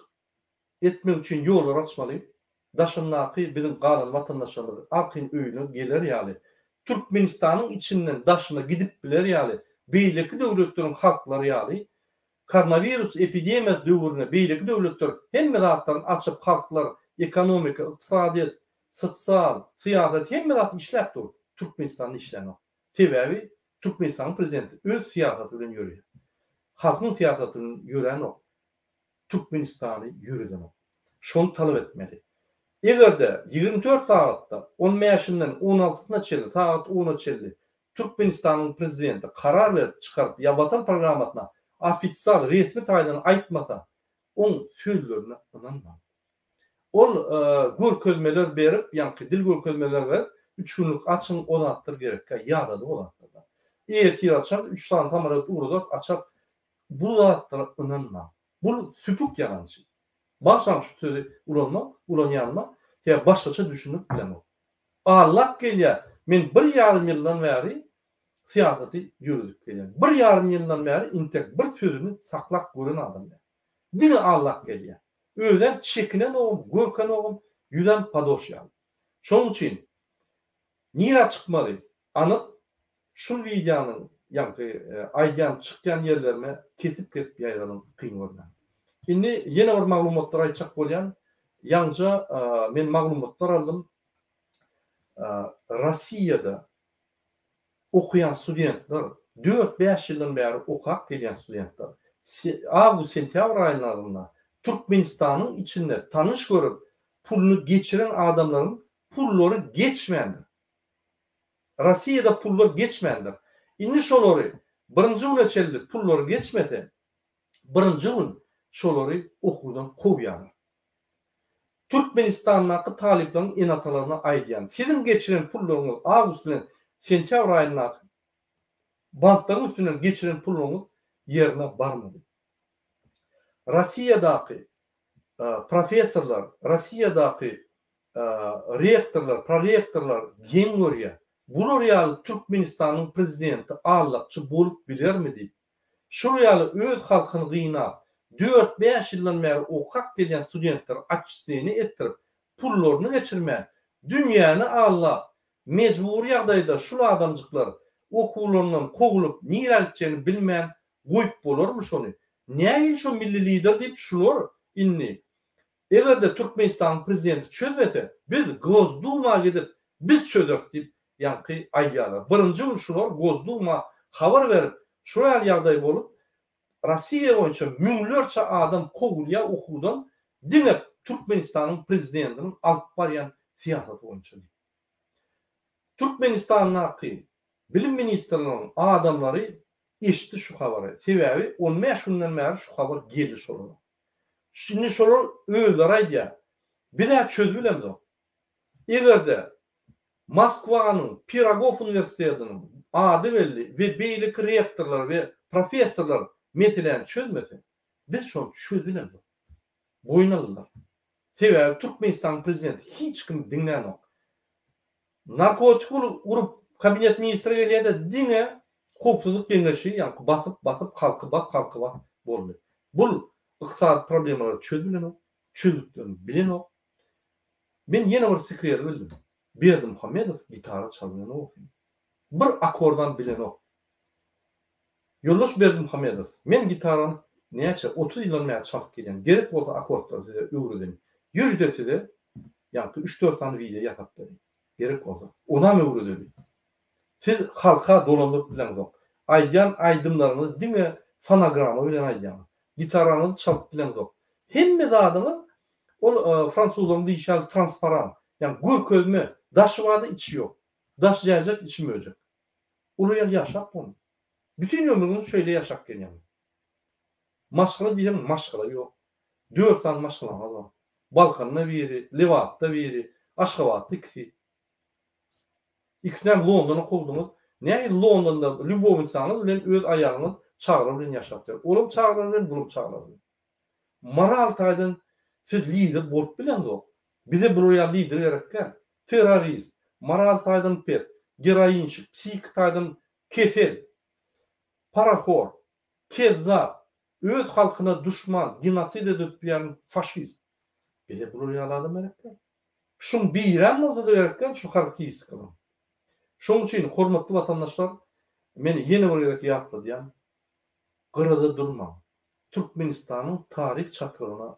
etmek üçin ýollary açmaly. Daşyndaky biziň galan watandaşlarymyz arkaýyn öýüne geler ýaly, Türkmenistanyň içinden daşyna gidip biler ýaly, beýleki döwletleriň halklary ýaly, koronawirus epidemiýasy döwründe beýleki döwletler hemme zatlaryny açyp halklar, ekonomika, ykdysadyýet, sosial, syýasat hemme zat işläp dur. Türkmenistanda işlänok. Sebäbi Türkmenistanyň prezidenti öz syýasaty bilen ýöreýär. Halkyň syýasaty bilen ýöränok. Türkmenistany ýöredenok. Şony talap etmeli. Eger-de 24 sagatda on bäşinden on altysyna çenli sagat ona çenli Türkmenistanyň prezidenti karar berip çykaryp ýa Watan programmasyna ofisial resmi taýdan aýtmasa oň sözlerine ynanmaň. Ol görkezmeler berip, ýaňky dil görkezmeler berip, üç günlük açyň o zatlar gerekkä, ýadady o zatlardan. Ertir açarys, üç sany samolýot ugradarys, açarys. Bu zatlara ynanmaň. Bul süpük ýalançy. Bagyşlaň şu sözi ulanma, ulanýanyma, sebäbi başgaça düşünip bilemok. Allak gelýär, men bir ýarym ýyldan bäri syýasaty ýöredip gelýän. Bir ýarym ýyldan bäri intek bir sözüni saklap gören adam däl. Diňe allak gelýär. Özem çekinenogam, görkenogam, ýüzem padoş ýaly. Şonuň üçin nirä çykmaly anyk şul wideonyň ýaňky aýdýan çykýan ýerlerime kesip-kesip ýaýradyň kyn görmän. Indi ýene bir maglumatlar aýtjak bolýan. Ýaňja men maglumatlar aldym. Rossiýada okaýan studentler, dört-bäş ýyldan bäri okap gelýän studentler awgust-sentýabr aýlarynda Türkmenistanyň içinde tanyş görüp puluny geçiren adamlaryň pullary geçmändir. Rossiýada pullar geçmändir. Indi şolary birinji güne çenli pullary geçmese, birinji gün şolary okuwdan kowýarlar. Türkmenistandaky talyplaryň ene-atalaryna aýdýan, siziň geçiren pullaryňyz awgust bilen sentýabr aýyndaky banklaryň üstünden geçiren puluňyz ýerine barmady. Rossiýadaky professorlar, Rossiýadaky. Rektorlar, prorektorlar geň görýär. Bular ýaly Türkmenistanyň prezidenti allakçy bolup bilermi diýip. Şul ýaly öz halkyny gynap, dört-bäş ýyldan bäri okap gelýän studentleri otçisleniýe etdirip, pullaryny geçirmän, dünýäni allap, mejbury ýagdaýda şul adamjyklar okuwlaryndan kowulyp nirä gitjegini bilmän goýup bolarmy şony? Nähili şo milli lider diýip şular indi Eger-de Türkmenistanyň prezidenti çözmese, biz Gosduma gidip, biz çözeris diýip, ýaňky aýdýarlar. Birinji gün şular Gosduma habar berip, şular ýaly ýagdaý bolup, Rossiýa boýunça müňlerçe adam kowulýar okuwdan diňe Türkmenistanyň prezidentiniň alyp barýan syýasaty boýunça diýip. Türkmenistandaky Bilim ministrliginiň adamlary eşitdi şu habary. Sebäbi on bäş günden bäri şu habar geldi şolara. Şindi şolar özleri aýdýar. Biz-ä çözübilemzok. Eger-de Moskwanyň Pirogow uniwersitetiniň ady belli we beýleki rektorlar we professorlar meseläni çözmese, biz şony çözübilemzok. Boýun aldylar. Sebäbi Türkmenistanyň prezidenti hiç kimi diňlänok. Narkotik urup kabinet ministri gelýär-de diňe Howpsuzlyk geňeşi ýaňky basyp basyp halky bas halky bas boldy. Bul ykdysady problemalary çözübilenok, çözgütlerini bilenok. Men ýene bir sekreti bildim. Berdimuhamedow gitara çalybilenok eken. Bir akordam bilenok. Ýoldaş Berdimuhamedow, men gitarany näçe, 30 ýyldan bäri çalyp gelýän. Gerek bolsa akordlary size öwredeýin. Ýörite size ýaňky üç-dört sany wideo ýasap bereýin. Gerek bolsa. Onam öwredeli. Siz halka dolandyryp bileňzok. Aýdýan aýdymlaryňyzy diňe fonogramma bilen aýdýaňyz. Gitaraňyzy çalyp bileňzok. Hemme zadyňyz ol fransuzlaryň diýşi ýaly transparan. Ýagny görkezme, daşy barda içi ýok. Daşy jäjek, içi möjek. Olar ýaly ýaşap bolmaz. Bütin ömrüňizi şeýle ýaşap gelýäňiz. Maşgala diýseň maşgala ýok. Dört sany maşgalaňyz bar. Balkanda biri, Lebapda biri, Aşgabatda ikisi. Ikisinem Londona kowduňyz. Nähili Londonda lýubownicaňyz bilen öz aýalyňyz çagalar bilen ýaşap ýör. Olam çagalar bilen, bulam çagalar bilen. Moral taýdan siz lider bolup bileňzok. Bize bular ýaly lider gerek däl. Terrorist, moral taýdan pes, geroinşik, psihiki taýdan kesel, parahor, kezzap, öz halkyna duşman, genosid edip ýören faşist. Bize bular ýaly adam gerek däl. Şuň birem bolsa-da gerek däl şu harakteristikalaryň. Şonuň üçin hormatly watandaşlar men ýene bir gezek ýatladýan, gyrada durmaň. Türkmenistanyň taryh çatrygyna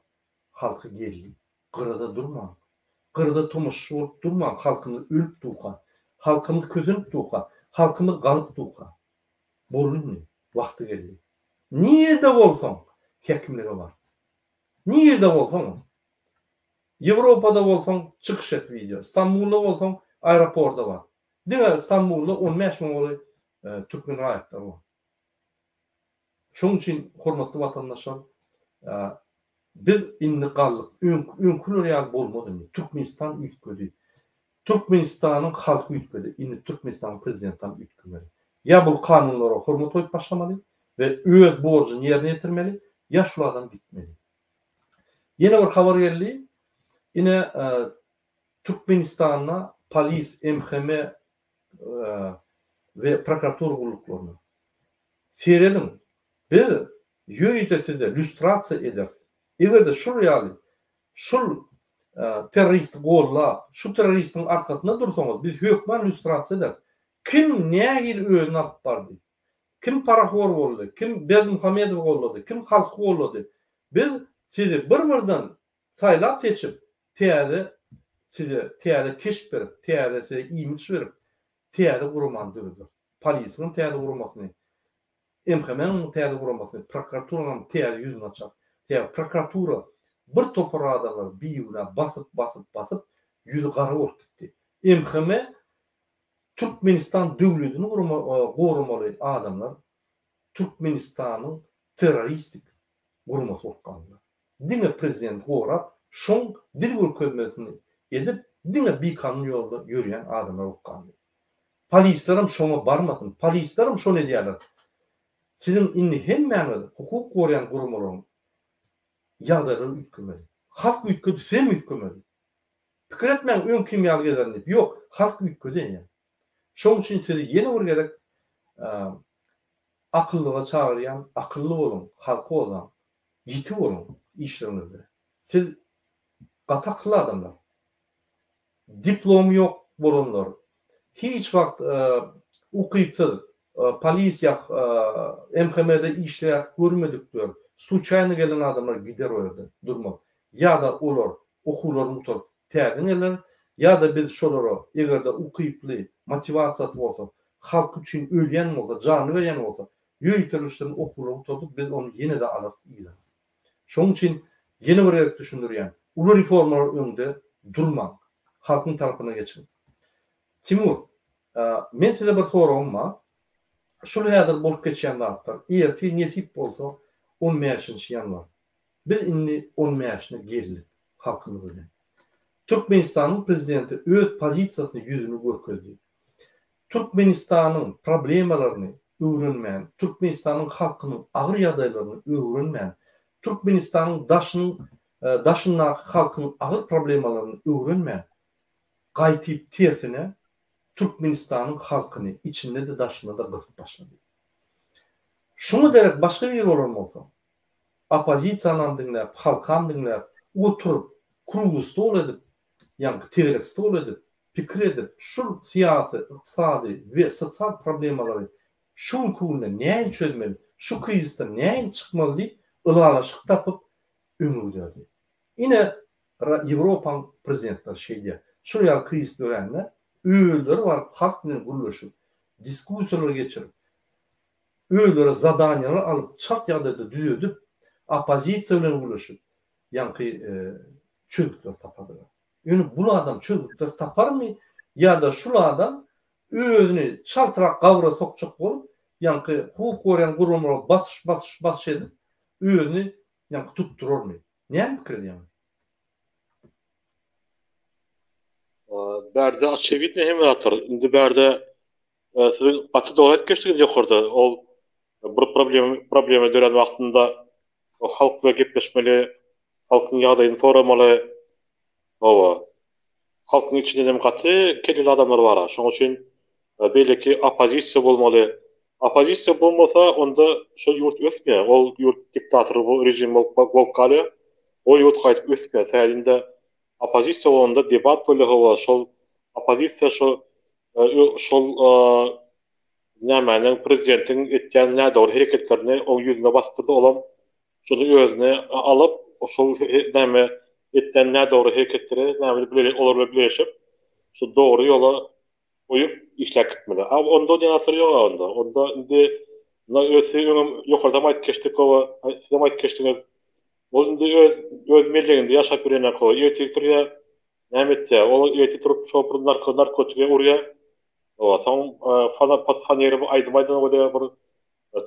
halky geldi. Gyrada durmaň. Gyrada tomaşaçy bolup durmaň halkymyz ölüp durka, halkymyz kösenip durka, halkymyz galyp durka. Boldy indi, wagty geldi. Nirde bolsaň häkimlige bar. Nirde bolsaňam. Ýewropada bolsaň çykyş et wideo. Stambulda bolsaň aeroporda bar. Diňe Stambulda 15 müň golaý türkmen raýatlary bar. Şonuň üçin hormatly watandaşlar biz indi galdyk. Öňküler ýaly bolmaz indi. Türkmenistan üýtgedi. Türkmenistanyň halky üýtgedi. Indi Türkmenistanyň prezidenti hem üýtgemeli. Ýa bul kanunlara hormat goýup başlamaly we öz borjuny ýerine ýetirmeli, ýa şul adam gitmeli. Ýene bir habar geldi. Ine Türkmenistanda polis, MHM we prokuratura gulluklaryna serediň, biz ýörite size lýustrasiýa ederis. Eger-de şul ýaly şul terroristi gollap, şu terroristiň arkasynda dursaňyz, biz hökman lýustrasiýa ederis. Kim nähili özüni alyp bardy? Kim parahor boldy? Kim Berdimuhamedowy gollady? Kim halky gollady? Biz sizi bir-birden saýlap-seçip, täze size täze keşp berip, täze size imidž berip, täze guramany dörederis. Polisiňem täze guramasyny, MHM-niň täze guramasyny, prokuraturanyňam täze ýüzüni açarys. Sebäbi prokuratura bir topar adamlary bigünä basyp, basyp, basyp, ýüzi gara bolup gitdi. MHM Türkmenistan döwletini goramaly adamlar Türkmenistanyň terroristik guramasy bolup galdylar. Diňe prezidenti gorap, şoň dil görkezmesini edip, diňe bikanun ýolda ýörýän adamlar bolup galdy. Polislerem şoňa barmasyn, polislerem şony edýärler. Siziň indi hemmäňiz hukuk goraýan guramalaryň ýagdaýlary üýtgemeli. Halk üýtgedi, sizem üýtgemeli. Pikir etmäň öňkim ýaly gezerin diýip. Ýok, halk üýtgedi eýýäm. Şoň üçin sizi ýene bir gezek akyllyga çagyrýan, akylly boluň, halky gozaň, ýiti boluň işleriňizde. Siz gaty akylly adamlar. Diplomy ýok bolanlar, hiç wagt ukypsyz, polisiýa, MHM-de işläp görmedikler, sluçaýno gelen adamlar gider o ýerde, durmaz. Ýa-da olar okuwlaryny gutaryp täzeden geler, ýa-da biz şolara eger-de ukyply, motiwasiýasy bolsa, halk üçin ölýän bolsa, janyny berýän bolsa, ýöriteleşdirilen okuwlary gutardyp biz ony ýene-de alarys yzyna. Şonuň üçin ýene bir gezek düşündirýän, uly reformalar öňde durmaň, halkyň tarapyna geçiň. Timur, men size bir soragym bar. Şul häzir bolup geçýän zatlar, ertir nesip bolsa on bäşinji ýanwar. Biz indi on bäşine geldik halkymyz bilen. Türkmenistanyň prezidenti öz pozisiýasyny ýüzüni görkezdi. Türkmenistanyň problemalaryny öwrenmän, Türkmenistanyň halkynyň agyr ýagdaýlaryny öwrenmän, Türkmenistanyň daşynyň daşyndaky halkyň agyr problemalaryny öwrenmän, gaýtyp tersine Türkmenistanyň halkyny içinde-de daşynda-da gysyp başlady. Şuňa derek başga biri bolan bolsa, oppozisiýanam diňläp, halkam diňläp, oturyp, krugly stol edip, ýaňky tegelek stol edip, pikir edip, şul syýasy, ykdysady we sosial problemalary şu günki günde nähili çözmeli, şu krizisden nähili çykmaly diýip, ylalaşyk tapyp, öňe giderdi. Ine, Ýewropaň prezidentleri şeýdýär. Şul ýaly krizis dörände, özleri baryp halk bilen gürleşip, diskussiýalar geçirip, özleri zadaniýalar alyp, çalt ýagdaýda düzedip, oppozisiýa bilen gürleşip, ýaňky çözgütleri tapardylar. Ýöne bul adam çözgütleri taparmy ýa-da şul adam özüni çaltrak gabra sokjak bolup, ýaňky hukuk goraýan guramalara basyş, basyş, basyş edip, özüni ýaňky tutdurarmy? Näme pikir edýäňiz? Bärde oçewidno hemme zatlar. Indi bärde siziň gaty dogry aýdyp geçdiňiz ýokarda. Ol bir problema problema dörän wagtynda halk bilen gepleşmeli, halkyň ýagdaýyny soramaly. Hawa. Halkyň içinden hem gaty kelleli adamlar bar. Şonuň üçin beýleki oppozisiýa bolmaly. Oppozisiýa bolmasa, onda şol ýurt ösmeýär. Ol ýurt diktator režim bolup bolup galýar. Ol ýurt gaýdyp ösmeýär. Sebäbi oppozisiýa bolanda debat bolýar, hawa, şol oppozisiýa şo şol nämäniň prezidentiň etýän nädogry hereketlerini oň ýüzüne basyp durdy, olam şony özüne alyp, şol näme etýän nädogry hereketleri näme bile olar bilen bileleşip şu dogry ýola goýup işläp gitmeli. A onda o diýen zatlar ýok onda. Onda indi özi öňem ýokarda aýdyp geçdik hawa, sizem aýdyp geçdiňiz. Ol indi öz öz melleginde ýaşap ýören hawa, ertir turýar, näme etýär? Ol ertir turup şo bir narko narkotige urýar. Hawa, soň fana pod faneri bir aýdym aýdan bolýar, bir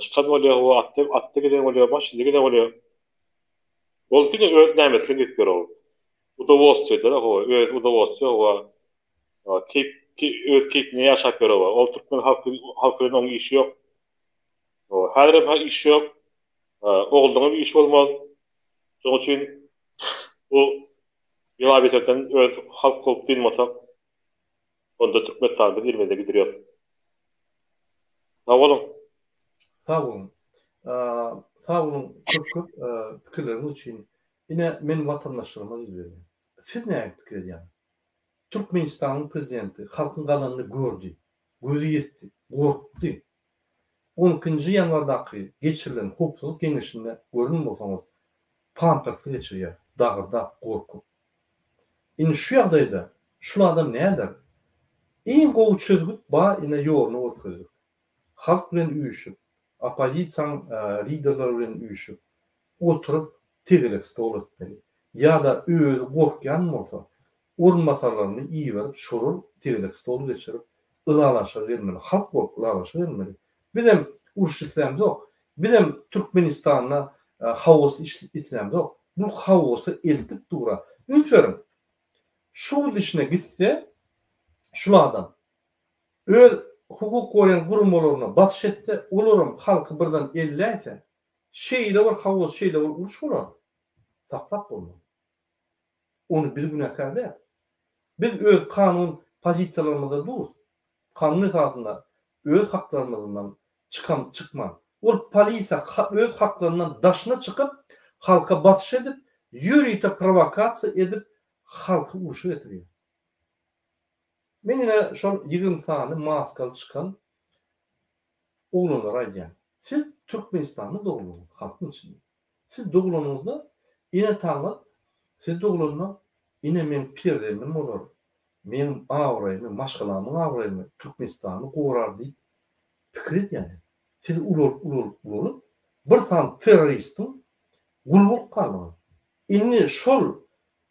çykan bolýar, hawa, atda atda gezen bolýar, maşynda gezen bolýar. Ol diňe öz nämesi bilen gezip ýör ol. Udowolstwiýa diýler, hawa, öz udowolstwiýa, hawa, keýp öz keýpine ýaşap ýör, hawa. Ol türkmen halky halky bilen oň işi ýok. Hawa, häzirem ha işi ýok. Oglunyň hem işi bolmaz. Şonuň üçin bu bela-beterden öz halk bolup dynmasak, onda Türkmenistany biz elimize gidirýäs. Sag boluň. Sag boluň. Sag boluň köp köp pikirleriňiz üçin. Ine men watandaşlaryma ýüz berýän. Siz näme pikir edýäňiz? Türkmenistanyň prezidenti halkyň gazanyny gördi. Gözi ýetdi. Gorkdy. On ikinji ýanwardaky geçirilen howpsuzlyk geňeşinde gören bolsaňyz pampersli geçirýär dagyrdap gorkup. Indi şu ýagdaýda şul adam näder? Iň gowy çözgüt bar ine ýoluny görkezdik. Halk bilen üýşüp, oppozisiýaň liderleri bilen üýşüp, oturyp tegelek stol etmeli. Ýa-da özi gorkýan bolsa, orunbasarlaryny iberip şolar tegelek stol geçirip ylalaşyga gelmeli. Halk bolup ylalaşyga gelmeli. Bizem uruş islämzok. Bizem Türkmenistanda haos islämzok. Bu haosa eltip dura. Üns beriň. Şu dişine gitse şul adam öz hukuk goraýan guramalaryna basyş etse, olaram halky birden elläýse, şeýle bir haos, şeýle bir uruş bolar, saklap bolmaz. Ony biz günäkär däl. Biz öz kanun pozisiýalarymyzda durus. Kanun esasynda öz haklarymyzdan çykam çykman. Ol polisiýa öz haklaryndan daşyna çykyp halka basyş edip ýörite prowokasiýa edip halky urşa getirýär. Men ine şol 20 sany maskaly çykan oglanlara aýdýan. Siz Türkmenistanda doguldyňyz halkyň içinde. Siz dogulanyňyzda ene-ataňyz siz dogulanda ine meň perzendim bolar, meň abraýymy, maşgalamyň abraýyny, Türkmenistany gorar diýip pikir edýärler. Siz ulalyp, ulalyp, ulalyp bir sany terroristiň guly bolup galdyňyz. Indi şol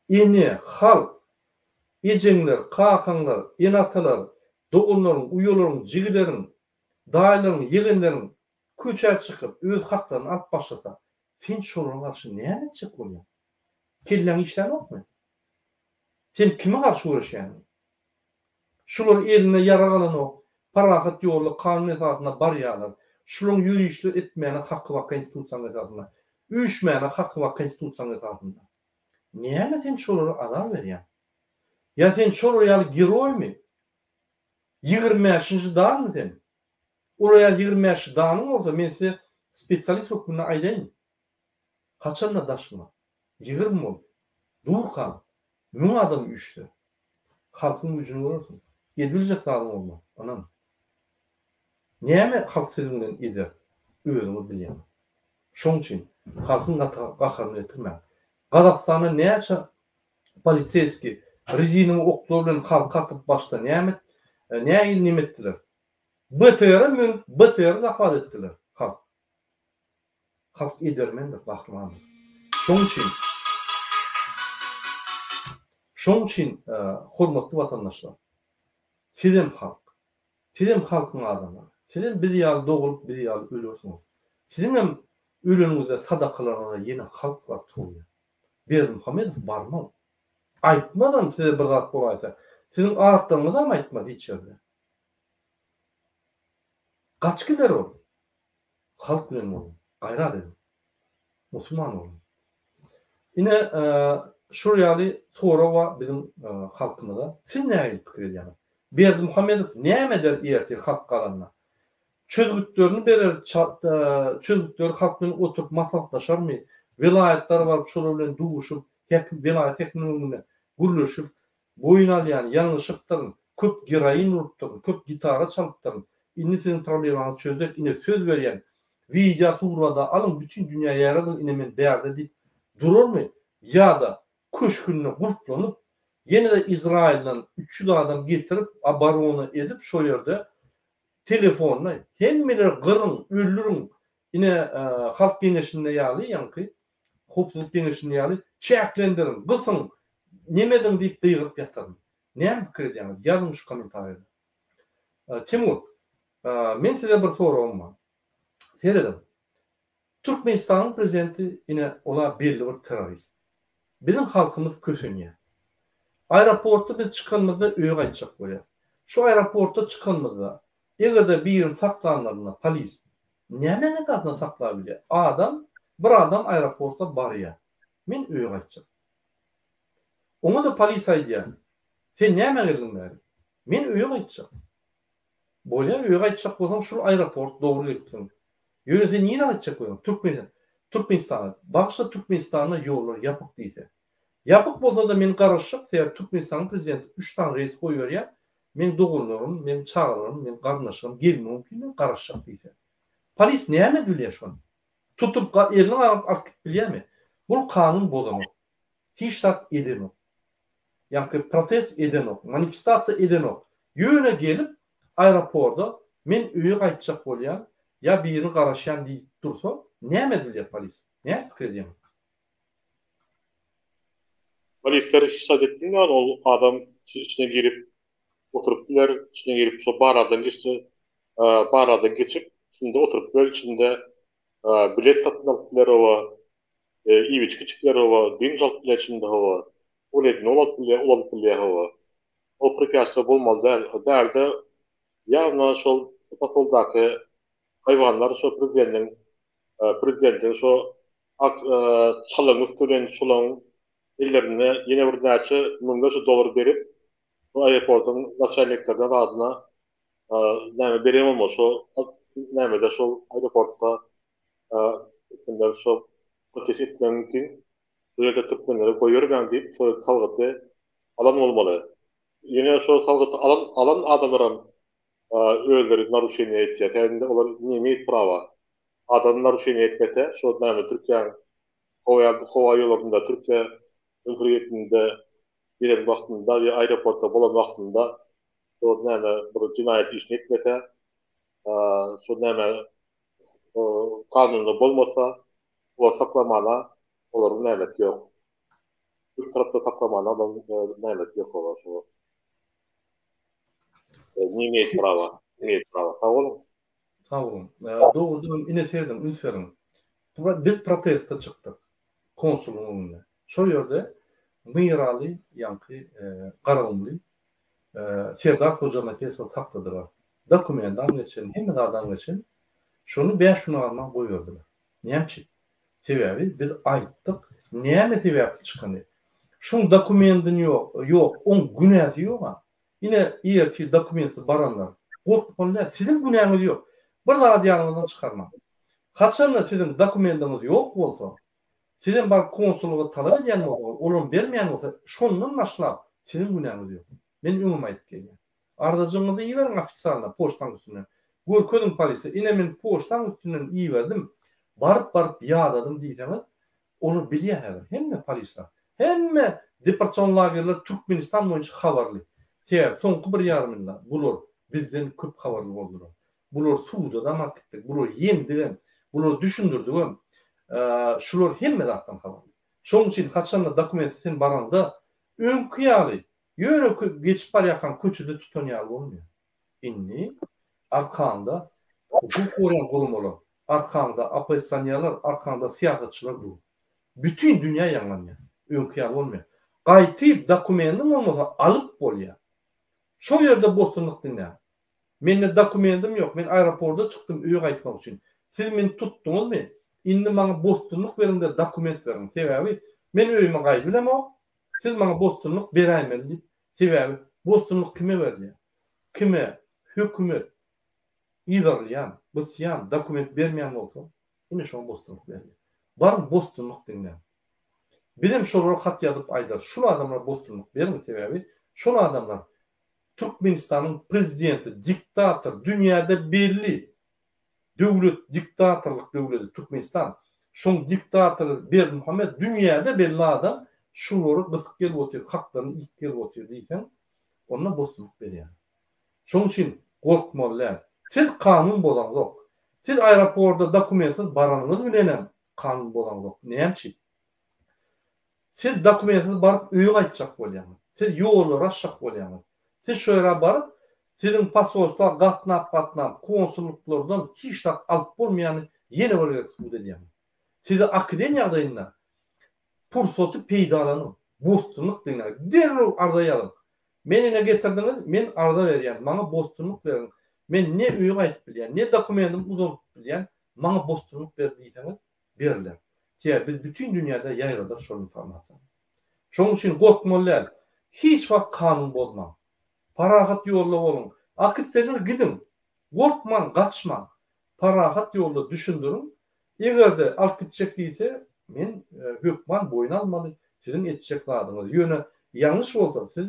ene, halk, ejeňler, kakaňlar, ene-atalar, doganlaryň, uýalaryň, jigileriň, daýylaryň, ýegenleriň köçä çykyp, öz haklaryny alyp başlasa, sen şolara garşy näme etjek bolýaň? Kelläň işlänokmy? Sen kime garşy göreşýäňi? Şular eline ýarag alanok, parahat ýolda kanun esasynda barýarlar. Şularyň ýörişler etmäne haky bar konstitusiýanyň esasynda. Üýşmäne haky bar konstitusiýanyň esasynda. Näme sen şolara azar berýäň? Ýa sen şolar ýaly geroýmy? 25-nji danmy sen? Olar ýaly 25 danyň bolsa men size spesialist hökmünde aýdaýyn. Haçanda daşyňa 20 bolup durkaň müň adam üýşse halkyň güýjüni görersiň. Edibiljek zadyň bolmaz. Ynan. Näme halk siziň bilen eder özüňiz bilýäňiz. Şoň üçin halkyň gaharyny getirmäň. Gazagystanda näçe poliseýskiý rezinowy oklar bilen halky atyp başda näme nähili neme etdiler. BTR-e münüp BTR-i zahwat etdiler halk. Halk edermendir, gahrymandyr. Şoň üçin Şoň üçin hormatly watandaşlar sizem halk. Sizem halkyň adamlary. Sizem biz ýaly dogulup biz ýaly ölersiňiz. Siziňem öleniňizde sadakalaryňyza ýene halk baryp sowýar. Berdimuhamedow barmaz. Aýtmazam size bir zat bolaýsa. Siziň atlaryňyzam aýtmaz hiç ýerde. Gaç gider ol. Halk bilen boluň. Gaýrat ediň. Musulman boluň. Ine şul ýaly sorag bar biziň halkymyza. Siz nähili pikir edýäňiz? Berdimuhamedow näme eder ertir halk galanda? Çözgütlerini berer, çözgütleri halk bilen oturyp maslahatlaşarmy? Welaýatlara baryp şolar bilen duşup, häkim, welaýat häkiminiň öňünde gürleşip, boýun alýan, ýalňyşypdyryn, köp geroin urupdyryn, köp gitara çalypdyryn, indi siziň problemaňyzy çözjek, ine söz berýän, wideo surada alyň, bütin dünýä ýaýradyň, ine men bärde diýip durarmy? Ýa-da köşgünde gulplanyp, ýene-de Izraýyldan 300 adam getirip, oborona edip şo ýerde telefonda hemmeleri gyryň, öldüriň, ine Halk geňeşinde ýaly ýaňky Howpsuzlyk geňeşinde ýaly çäklendiriň, gysyň, neme ediň diýip gygyryp ýataryn. Näme pikir edýäňiz? Ýazyň şu kommentariýada. Timur, men size bir soragym bar. Serediň. Türkmenistanyň prezidenti ine ola belli bir terrorist. Biziň halkymyz kösenýär. Aeroportda biz çykanymyzda öýe gaýtjak bolýas. Şu aeroportda çykanymyzda eger-de birini saklanlarynda polis nämäň esasynda saklap bilýär? Adam, bir adam aeroporta barýar. Men öýe gaýtjak. Oňa-da polis aýdýar, Sen nämä geldiň bäri? Men öýe gaýtjak. Bolýar, öýe gaýtjak bolsaň şul aeroport dogry gelipsiň. Ýöne sen nirä gaýtjak bolýaň? Türkmenistan. Türkmenistana. Bagyşla Türkmenistanda ýollar ýapyk diýse. Ýapyk bolsada men garaşjak sebäbi Türkmenistanyň prezidenti üç sany reýs goýberýär. Meň doganlarym, meň çagalarym, meň garyndaşlarym gelmegi mümkin men garaşjak diýse. Polis näme edip bilýär şony? Tutup elini gagyp alyp gidip bilýärmi? Bul kanun bozanok. Hiç zat edenok. Ýaňky protest edenok, manifestasiýa edenok. Ýöne gelip aeroporda men öýe gaýtjak bolýan ýa birini garaşýan diýip dursa näme edip bilýär polis? Näme pikir edýäňiz? Polisler hiç zat etmeýär ol adam içine girip oturyp biler, içine girip şo barlardan geçse barlardan geçip içinde oturyp biler, içinde bilet satyn alyp biler oba iýip-içgi içip biler oba, dynç alyp biler içinde hawa. Ol edin ol alyp bilýär, ol alyp bilýär hawa. Ol prepýatstwo bolmaly däl. Bärde ýagny şol posoldaky haýwanlar şo prezidentiň prezidentiň şo ak çalyň üsti bilen şolaň ellerine ýene bir näçe müňlerçe dollar berip. Bu aeroportyň naçalniklerine zadyna näme beren bolmaly şo nämede şol aeroportda türkmenler şo protest etmegi mümkin şu ýerde türkmenleri goýbermäň diýip şo salgyty alan bolmaly. Ýöne şo salgyty alan alan adamlaram özleri naruşeniýe etýär. Sebäbi indi olar ne imeýt prawa. Adam naruşeniýe etmese şo näme Türkiýäň howa howa ýollarynda Türkiýe Jumhurýetinde gelen wagtynda we aeroportda bolan wagtynda şol näme bir jenaýat işini etmese, şol näme kanunda bolmasa, olar saklamana olaryň nämesi ýok. Türk tarapda saklamana olaryň nämesi ýok olar şo. Ne imeýt prawa, imeýt prawa. Sag boluň. Sag boluň. Dogrudanam ine serediň, üns beriň. Biz proteste çykdyk konsulyň öňünde. Şol ýerde Myraly ýaňky Garagumly Serdar Hojanepesowy sakladylar. Dokumentam geçen, hemme zadam geçen. Şony bäş gün alman goýberdiler. Näme üçin? Sebäbi biz aýtdyk, näme sebäpli çykany. Şuň dokumendini ýok, ýok, oň günäsi ýog-a. Ine ertir dokumentsiz baranlar gorkmaly däl. Siziň günäňiz ýok. Bir zady ýadyňyzdan çykarmaň. Haçanda siziň dokumendiňiz ýok bolsa, sizem baryp konsullyga talap edýän bolsaňyz, olaram bermeýän bolsa, şondan başlap siziň günäňiz ýok. Men öňem aýdyp gelýän. Arzajygyňyzy iberiň ofitsialno poçtaň üstünden. Görkeziň polisiýa, ine men poçtaň üstünden iberdim, baryp-baryp ýadadym diýseňiz, Olar bilýär häzir, hemme polisler, hemme deportasion lagerler Türkmenistan boýunça habarly. Sebäbi soňky bir ýarym ýylda bular bizden köp habarly boldular. Bulary suda-dam alyp gitdik, bulary ýeňdigem, bulary düşündirdigem. Şular hemme zatdan habarly. Şonuň üçin haçanda dokumentsiz sen baraňda, öňki ýaly, ýöne geçip barýarkaň köçede tutan ýaly bolmaýar. Indi arkaňda hukuk goraýan guramalar, arkaňda oppozisionerler, arkaňda syýasatçylar dur. Bütin dünýä ýaňlanýar. Öňki ýaly bolmaýar. Gaýtyp dokumendiň bolmasa alyp bolýar. Şo ýerde bosgunlyk diňläň. Mende dokumendim ýok, men aeroporda çykdym öýe gaýtmak üçin. Siz meni tutduňyzmy? Indi maňa bosgunlyk beriň-de dokument beriň. Sebäbi men öýüme gaýdybilemok, siz maňa bosgunlyk beräýmeli diýip Sebäbi bosgunlyk kime berilýär? Kime hökümet yzarlaýan, gysýan, dokument bermeýän bolsa, ine şoňa bosgunlyk berilýär. Baryň bosgunlyk diňläň. Bizem şolara hat ýazyp aýdarys, şul adamlara bosgunlyk beriň, sebäbi şol adamlar Türkmenistanyň prezidenti, diktator, dünýäde belli Döwlet diktatorlyk döwledi Türkmenistan. Şoň diktatory Berdimuhamet dünýäde belli adam şulary gysyp gelip otyr haklaryny iýip gelip otyr diýseň onda bosgunlyk berýär. Şoň üçin gorkmaly däl. Siz kanun bozaňzok. Siz aeroporda dokumentsiz baranyňyz bilenem kanun bozaňzok. Näme üçin? Siz dokumentsiz baryp öýe gaýtjak bolýaňyz. Siz ýollary aşjak bolýaňyz. Siz şo ýere baryp, siziň posolstwa gatnap-gatnap, konsullyklardan hiç zat alyp bolmaýanyny ýene bir gezek subut edýäňiz. Sizi akiden ýagdaýynda pursaty peýdalanyň, bosgunlyk diňläň, derrew arza ýazyň. Meni ine getirdiňiz, men arza berýän, maňa bosgunlyk beriň. Men ne öýe gaýdyp bilýän, ne dokumentimi uzalyp bilýän, maňa bosgunlyk ber diýseňiz, beriler. Sebäbi biz bütin dünýäde ýaýradarys şol informasiýany. Şonuň üçin gorkmaly däl. Hiç wagt kanun bozmaň. Parahat ýolda boluň. Akitseler gidiň. Gorkmaň, gaçmaň. Parahat ýolda düşündiriň. Eger-de alyp gitjek diýse, men hökman boýun almaly siziň etjek zadyňyzy. Ýöne ýalňyş bolsa siz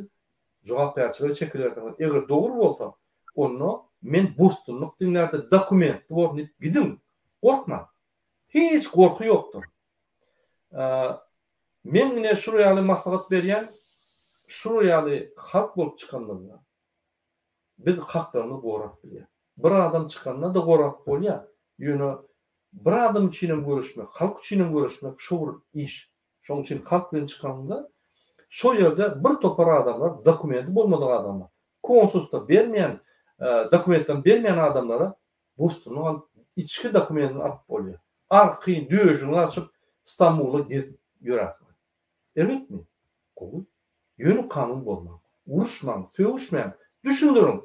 jogapkärçilige çekilersiňiz. Eger dogry bolsa, onda men bosgunlyk diňlärde dokumentli borun diýip gidiň. Gorkmaň. Hiç gorky ýokdur. Men ine şular ýaly maslahat berýän, şular ýaly halk bolup çykanymyzda biz haklarymyzy gorap bilýäris. Bir adam çykanda-da gorap bolýar, ýöne bir adam üçinem göreşmek, halk üçinem göreşmek şo bir iş. Şonuň üçin halk bilen çykanyňda şo ýerde bir topar adamlar, dokumenti bolmadyk adamlar, konsulstwa bermeýän, dokumentlerini bermeýän adamlara Bostunlyk alyp, içki dokumentini alyp bolýar. Arkaýyn döşüňizi açyp Stambulda gezip ýörärsiňiz. Erbetmi? Gowy. Ýöne kanun bozmaň. Uruşmaň, sögüşmäň. Düşündiriň.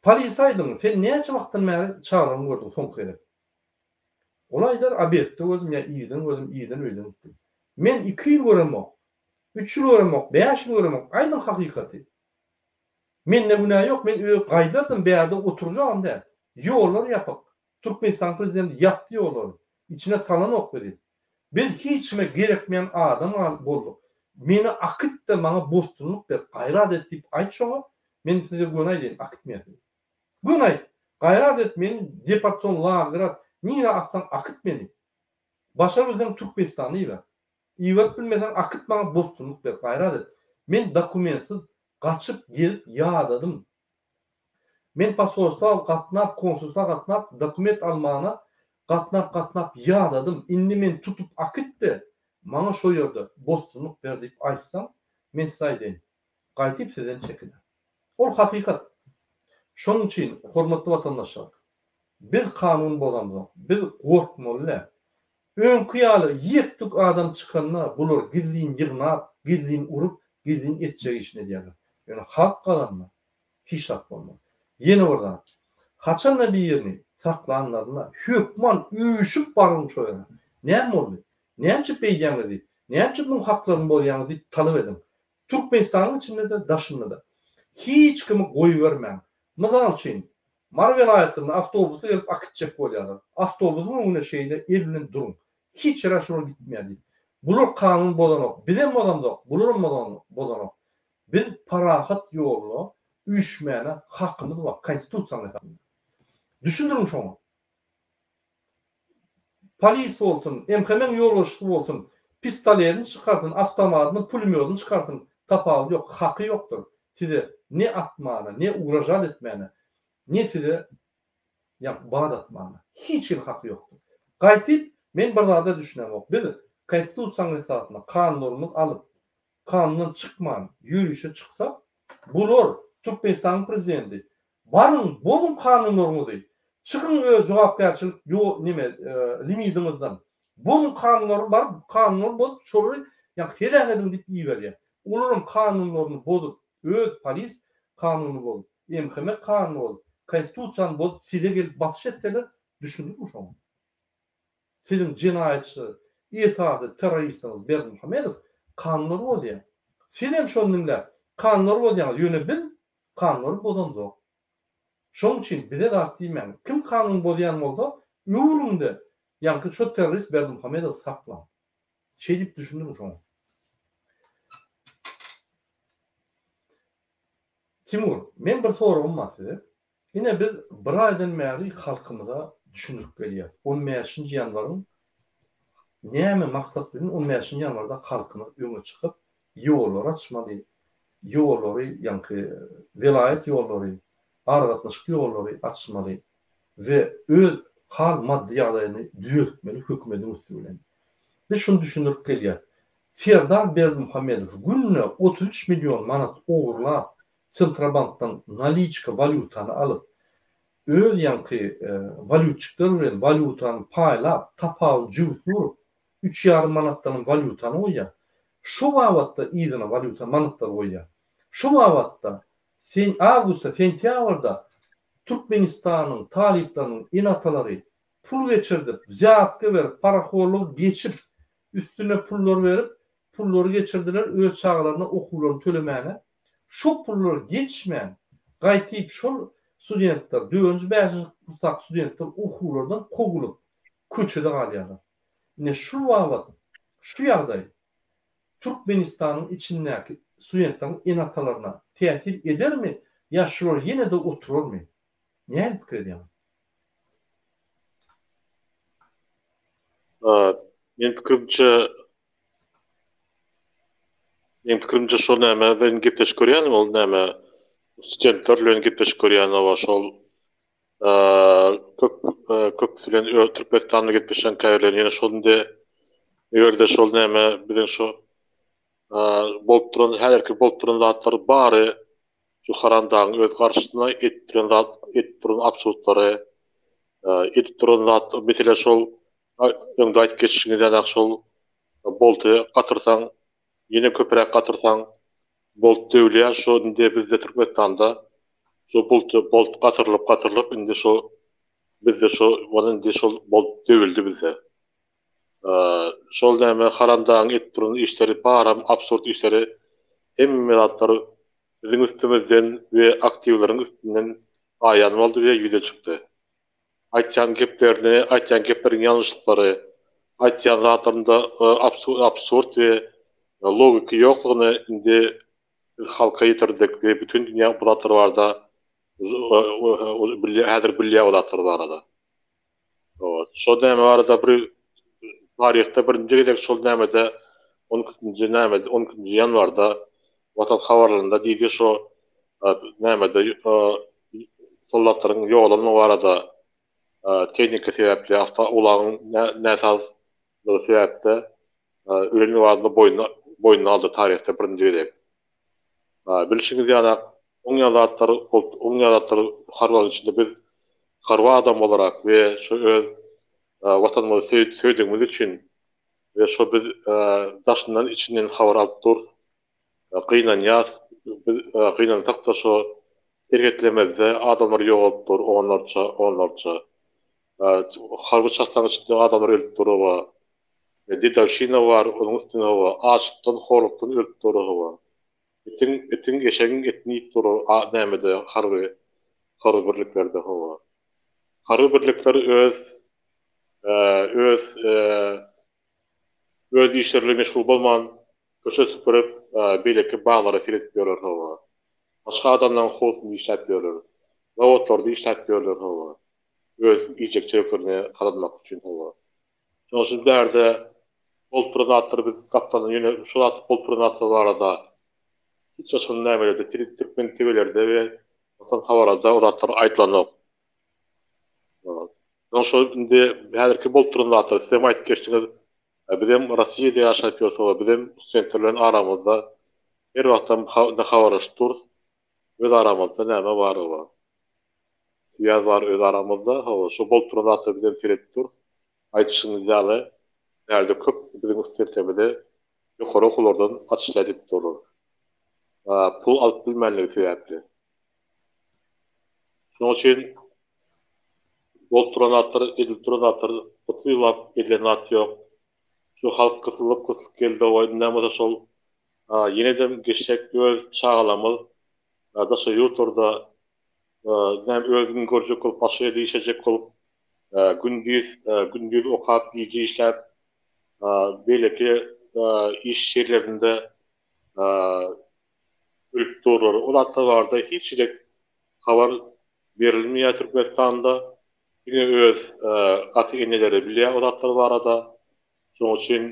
Polise aýdyň, sen näçe wagtdan bäri çagalaryňy gördüň soňky gezek? Ol aýdar, obedde gördüm ýa irden gördüm, irden öýden gitdim. Men iki ýyl göremok. Üç ýyl göremok, bäş ýyl göremok. Aýdyň hakykaty. Mende günä ýok, men öýe gaýdardym, bärde oturjagam däl. Ýollar ýapyk. Türkmenistanyň prezidenti ýapdy ýollary. Içine salanok bizi. Biz hiç kime gerekmeýän adam bolduk. Meni akyt-da maňa bosgunlyk ber, gaýrat et diýip aýt şoňa, men size göni aýdaýyn, akytmaýar sizi. Göni aýt, gaýrat et meni deportasion lagere at, nirä atsaň akyt meni. Başar bilseň Türkmenistana iber. Iberip bilmeseň akyt maňa bosgunlyk ber, gaýrat et. Men dokumentsiz gaçyp gezip ýadadym. Men posolstwa gatnap, konsulstwa gatnap dokument almana gatnap gatnap ýadadym. Indi meni tutup akyt-de maňa şo ýerde bosgunlyk ber diýip aýtsaň, men size aýdaýyn, gaýtyp sizden çekiler. Ol hakykat. Şonuň üçin, hormatly watandaşlar, biz kanun bozamzok, biz gorkmaly däl. Öňki ýaly ýek-tük adam çykanda bular gizlin ýygnap, gizlin urup, gizlin etjek işini edýärler. Ýöne halk galanda hiç zat bolmaz. Ýene bir zat, haçanda birini saklanlarynda hökman üýşüp baryň şo ýere. Näme boldy? Näme üçin beýdýäňiz diýip, näme üçin muň haklaryny bozýaňyz diýip talap ediň. Türkmenistanyň içinde-de, daşynda-da. Hiç kimi goýbermäň. Mysal üçin, Mary welaýatynda awtobusy gelip akitjek bolýarlar. Awtobusyň öňünde şeýle el bilen duruň. Hiç ýere şular gitmeýär diýip. Bular kanun bozanok. Bizem bozamzok, bularam bozanok. Biz parahat ýolda üýşmäne hakymyz bar, konstitusiýanyň esasynda. Düşündiriň şoňa. Polis bolsun, MHM-iň ýolbaşçysy bolsun, pistoletini çykarsyn, awtomatyny, pulemýodyny çykarsyn, tapawudy ýok, haky ýokdur size ne atmana, ne ugražat etmäne, ne size ýa bat atmana. Hiç hili haky ýokdur. Gaýtyp, men bir zada düşünemok, biz Konstitusiýanyň esasynda kanunlarymyzy alyp, kanundan çykman ýörişe çyksak, bular, Türkmenistanyň prezidenti, Baryň, bozuň kanunlaryňyzy! Çykyň öz jogapkärçilik ýo neme limidiňizden. Bozuň kanunlary baryp kanunlary bozup şolary ýa heläk ediň diýip iberýär. Olaram kanunlaryny bozup öz polis kanunyny bozup, MHM kanunyny bozup, konstitusiýany bozup size gelip basyş etseler düşündiňmi şoňa? Siziň jenaýatçy esasy terroristiňiz Berdimuhamedow kanunlary bozýar. Sizem şony diňläp kanunlary bozýaňyz ýöne biz Kanunlary bozamzok. Şoň üçin bize zat diýmäň. Kim kanun bozýan bolsa, öwrüňde ýaňky şo terrorist Berdimuhamedowy saklaň. Şeý diýip düşündiriň şoňa. Timur, men bir soragym bar size. Ine biz bir aýdan bäri halkymyza düşündirip gelýäs. On bäşinji ýanwaryň näme maksat bilen on bäşinji ýanwarda halkymyz öňe çykyp ýollary açmaly, ýollary ýaňky welaýat ýollary, aragatnaşyk ýollary açmaly we öz hal maddy ýagdaýyny düzeltmeli hökümediň üsti bilen. Biz şuny düşündirip gelýäs. Serdar Berdimuhamedow günde 33 million manat ogurlap Sentrobankdan naliçka walýutany alyp, öz ýaňky walýutçikler bilen walýutany paýlap, tapawyny jübüsine urup, üç ýarym manatdanam walýutany goýýar. Şo babatda yzyna walýuta manatlary goýýar. Şo babatda sen awgustda, sentýabrda Türkmenistanyň talyplarynyň ene-atalary pul geçirdip, wzýatka berip, parahorlygy geçip, üstüne pullar berip, pullary geçirdiler öz çagalaryna okuwlaryny tölemäne. Şo pullar geçmän, gaýtyp şol studentler, dördünji, bäşinji kursdaky studentler okuwlardan kowulyp, köçede galýarlar. Ine şu babat, şu ýagdaý Türkmenistanyň içindäki studentleriň ene-atalaryna täsir edermi ýa şular ýene-de oturarmy? Nähili pikir edýäňiz? Meň pikirimçe Meň pikirimçe şol näme bilen gepleşik görýän ol näme studentler bilen gepleşik görýän oba şol köp köpüsi bilen öz Türkmenistanda gepleşen käbirleri ýöne şol indi eger-de şol näme biziň şu bolup duran häzirki bolup duran zatlar bary şu haramdagyň öz garşysyna edip duran zat edip duran absurdlary edip duran zat mesele şol öňde aýdyp geçişiňiz ýaly şol bolty gatyrsaň ýene köpräk gatyrsaň bolt döwülýär şo indi bizde Türkmenistanda şo bolty bolt gatyrylyp gatyrylyp indi şo bizde şo indi şol bolt döwüldi bizde. Şol näme haramdagyň edip duran işleri baram absurd işleri hemme zatlar biziň üstümizden we aktiwleriň üstünden aýan boldy we ýüze çykdy. Aýtýan geplerini, aýtýan gepleriň ýalňyşlyklary, aýtýan zatlarynda absurd we logika ýoklugyny indi biz halka ýetirdik we bütin dünýä bu zatlar barada häzir bilýär o zatlar barada. Şol näme barada bir taryhda birinji gezek şol nämede on ikinji nämede on ikinji ýanwarda Watan habarlarynda diýdi şo nämede soldatlaryň ýogalandygy barada tehniki sebäpli awtoulagyň näsazlygy sebäpde ölen barada boýnuna boýnuna aldy taryhda birinji gezek. Bilşiňiz ýaly oň ýaly zatlar oň ýaly zatlar harbylaryň içinde biz harby adam bolarak we şu öz watanymyzy söýdügimiz üçin we şo biz daşyndan içinden habar alyp durus gynanýas biz gynansakda şo serhetlemizde adamlar ýogalyp dur onlarça onlarça harby çaslaryň içinde adamlar ölüp dur oba dedowşina bar onuň üstüne oba açlykdan horlukdan ölüp dur oba itiň itiň eşegiň etini iýip dur nämede harby harby birliklerde oba harby birlikler öz öz öz işleri bilen meşgul bolman köçe süpürip beýleki baglara seredip ýörler hawa. Başga adamlaryň howlusynda işläp ýörler. Zawodlarda işläp ýörler hawa. Öz iýjek çöreklerini gazanmak üçin hawa. Şonuň üçin bärde bolup duran zatlary biz gapdaldan ýöne şu zat bolup duran zatlar barada hiç haçan nämelerde türkmen TW-lerde we Watan habarlarda o zatlar aýdylanok. Soň şol indi häzirki bolup duran zatlar sizem aýdyp geçdiňiz. Bizem Rossiýada ýaşap ýörsek, bizem studentler bilen aramyzda her wagtam habarlaşyp durus. Öz aramyzda näme bar oba. Swýaz bar öz aramyzda. Hawa, şo bolup duran zatlara bizem seredip durus. Aýdyşyňyz ýaly, bärde köp biziň studentlerimizi ýokary okuwlardan atçilet edip durlar. Pul alyp bilmänligi sebäpli. Şonuň üçin bolup duran zatlar, edilip duran zatlar 30 ýyllap edilen zat ýok. Şu halk gysylyp gysylyp geldi, o indem bolsa şol ýene-de geçsek öz çagalarymyz daşary ýurtlarda näme özüni görjek bolup, başga ýerde işlejek bolup, gündiz gündiz okap, gije işläp, beýleki iş ýerlerinde ölüp durlar. O zatlar barada hiç hili habar berilmeýär Türkmenistanda. Diňe öz ata-eneleri bilýär o zatlar barada. Şonuň üçin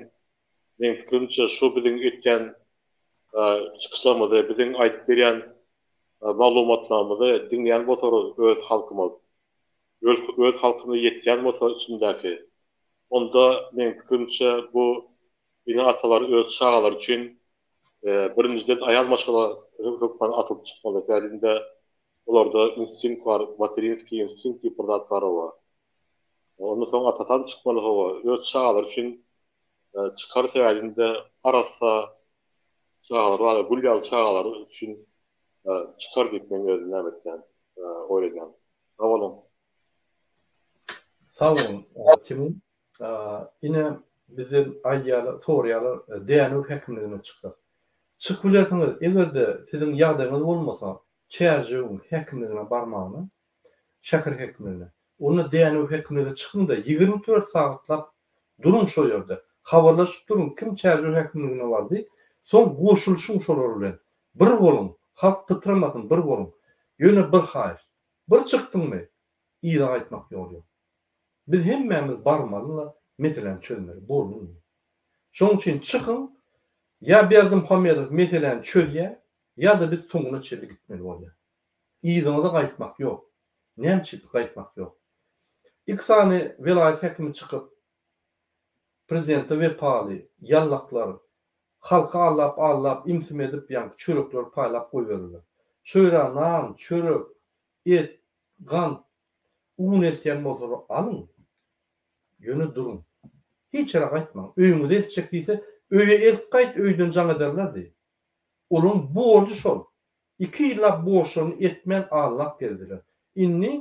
meň pikirimçe şu biziň etýän çykyşlarymyzy, biziň aýdyp berýän maglumatlarymyzy diňleýän bolsalar öz halkymyz, öz halkyna ýetýän bolsa içindäki, onda meň pikirimçe bu ene-atalar öz çagalary üçin Birinjiden aýal maşgala hökman atylyp çykmaly. Sebäbi indi olarda instinkt bar, materinskiý instinkt diýip bir zat bar oba. Ondan soň atasam çykmaly hawa, öz çagalary üçin çykar sebäbi indi arassa çagalar bar, gül ýaly çagalary üçin çykar diýip men özüm näme etýän, oýlaýan. Sag boluň. Sag boluň, Timur. Ine, bizden aýdýarlar, soraýarlar, Dänew häkimligine çyksak. Çykyp bilersiňiz, eger-de siziň ýagdaýyňyz bolmasa, Çärjewiň häkimligine barmagyna, şäher häkimligine. Onda Dänew häkimlige çykyň-da, 24 sagatlap duruň şo ýerde. Habarlaşyp duruň, kim Çärjew häkimligine bardy, soň goşulyşyň şolar bilen. Bir boluň, halk pytramasyn, bir boluň. Ýöne bir haýyş, bir çykdyňmy, yza gaýtmak ýol ýok. Biz hemmämiz barmaly-la meseläni çözmeli boldy indi. Şoň üçin çykyň ýa Berdimuhamedow meseläni çözýä ýa-da biz soňuna çenli gitmeli bolýas. Yzyňyza gaýtmak ýok. Näme üçin gaýtmak ýok? Iki sany welaýat häkimi çykyp prezidente wepaly ýallaklar halky allap allap imsim edip ýaňky çörekleri paýlap goýberdiler. Şo ýere nan, çörek, et, gant, Un eltýän bolsalar alyň. Ýöne duruň. Hiç ýere gaýtmaň. Öýüňize eltjek diýse, öýe elt gaýt, öýden jaň ederler diý. Olaryň borjy şol. Iki ýyllap borçlaryny etmän allap gezdiler. Indi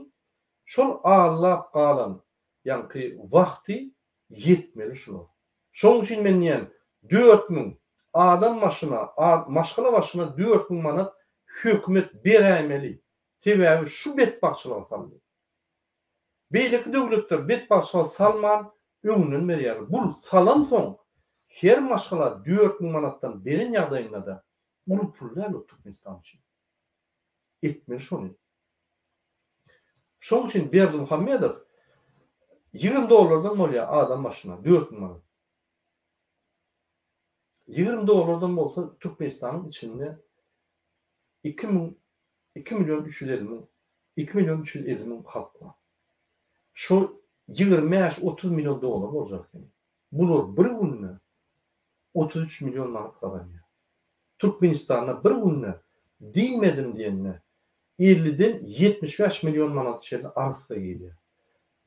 şol allap galan ýaňky wagty ýetmeli şular. Şoň üçin men diýýän, 4000 adam başyna, maşgala başyna 4000 manat hökümet beräýmeli. Sebäbi şu betbagtçylyga saldy. Beýleki döwletler betbagtçylyga salman öňünden berýärler. Bul salansoň her maşgala 4000 manatdan beren ýagdaýynda-da uly pul däl ol Türkmenistan üçin. Etmeli şony. Şoň üçin Berdimuhamedow 20 dollardan bolýar adam başyna 4000 manat. 20 dollardan bolsa Türkmenistanyň içinde 2000 2 million 350 müň 2 million 350 müň halk bar. Şo 25-30 million dollar boljak eken. Bular bir günde 33 million manat gazanýar. Türkmenistanda bir günde diýmedim diýende 50-den 75 million manata çenli arassa gelýär.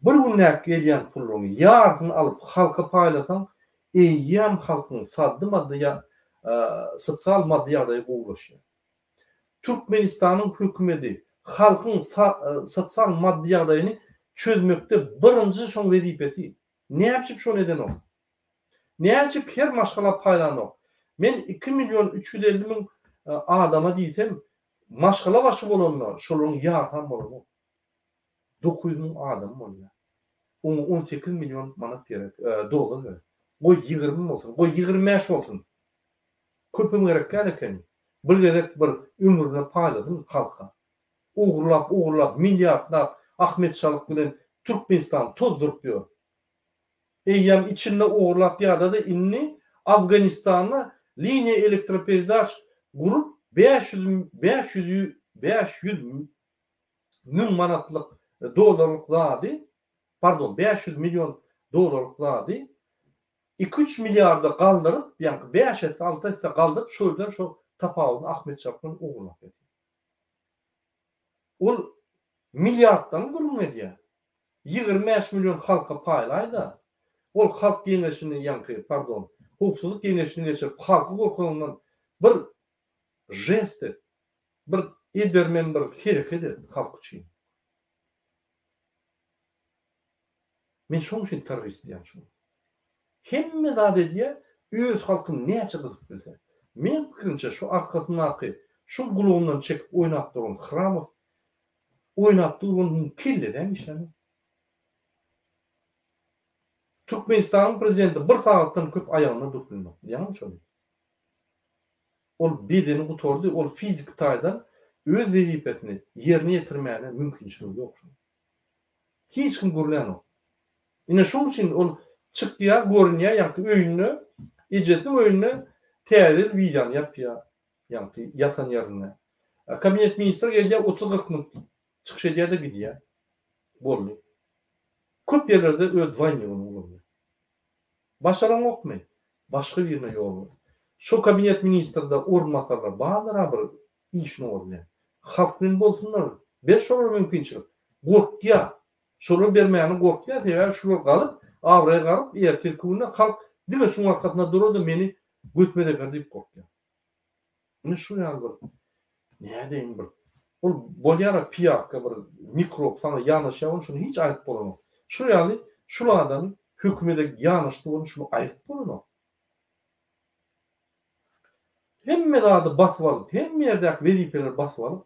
Bir gündäki gelýän pullaryň ýarysyny alyp halka paýlasaň eýýäm halkyň saddy maddy ýa sosial maddy ýagdaýy gowulaşýar. Türkmenistanyň hökümedi halkyň sosial maddy ýagdaýyny çözmekde birinji şoň wezipesi. Näçip şony edenok? Näçip her maşgala paýlanok? Men iki million 350 müň adama diýsem maşgala başy bolanda şolaryň ýarsam bolanok. 900 müň adam bolýar. Oňa 18 million manat gerek, dollar gerek. Goý 20 bolsun, goý 25 bolsun. Köpem gerek däl ekeni. Bir gezek bir ömrüne paýlasyn halka. Ogurlap, ogurlap, milliardlap Ahmet şalyk bilen Türkmenistany tozduryp ýör. Eýýäm içinde ogurlap ýadady, indi Afganistanda liniýa elektroperedaç gurup 500 500 500 müň manatlyk dollarlyk zady, pardon, 500 million dollarlyk zady iki-üç milliarda galdyryp, ýaňky bäş esse, alty esse galdyryp, şo ýerden şo tapawudyny Ahmet Şapdan ogurlap ýatyr. Ol milliarddan gürrüň edýär. 25 million halka paýlaý-da, ol halk geňeşini, ýaňky, pardon, howpsuzlyk geňeşini geçirip, halky gorkuzandan bir žest et, bir edermen bir hereket et halk üçin. Men şoň üçin terrorist diýýän şuňa. Hemme zat edýär, öz halkyny näçe gyzyp bilse. Meň pikirimçe şu arkasyndaky şuň gulagyndan çekip oýnap duran Hramow oýnap dur onuň kellesem işlenok. Türkmenistanyň prezidenti bir sagatdan köp aýagynda durup bilmok. Bilýäňmi şony? Ol bedeni gutardy, ol fiziki taýdan öz wezipesini ýerine ýetirmäne mümkinçiligi ýok şuň. Hiç kim gürlänok. Ine şoň üçin ol çykýar, görünýär, ýaňky öýünde, ejesiniň öýünde täze ýyl wideony ýapýar, ýaňky ýatan ýerinde. Kabinet ministri gelýär, otuz-kyrk minut çykyş edýär-de gidýär. Boldy. Köp ýerlerde öz dwaýnigini ulanýar. Başaraňokmy? Başga birine ýol ber. Şo kabinet ministrde orunbasarlar bardyr-a bir işini oňarmaýan. Halk bilen bolsunlar. Ber şolara mümkinçilik. Gorkýar. Şolara bermäne gorkýar, sebäbi şular galyp, abraýy galyp, ertirki günde halk diňe şuň arkasynda durar-da meni götüme deper diýip gorkýar. Ine şu ýaly bir nädeýin bir ol bolýar-a piýawka bir mikrob saňa ýanaşýar ony şuny hiç aýryp bolanok. Şu ýaly şul adamy hökümede ýanaşdy ony şuny aýryp bolanok. Hemme zady basyp alyp, hemme ýerdäki wezipeleri basyp alyp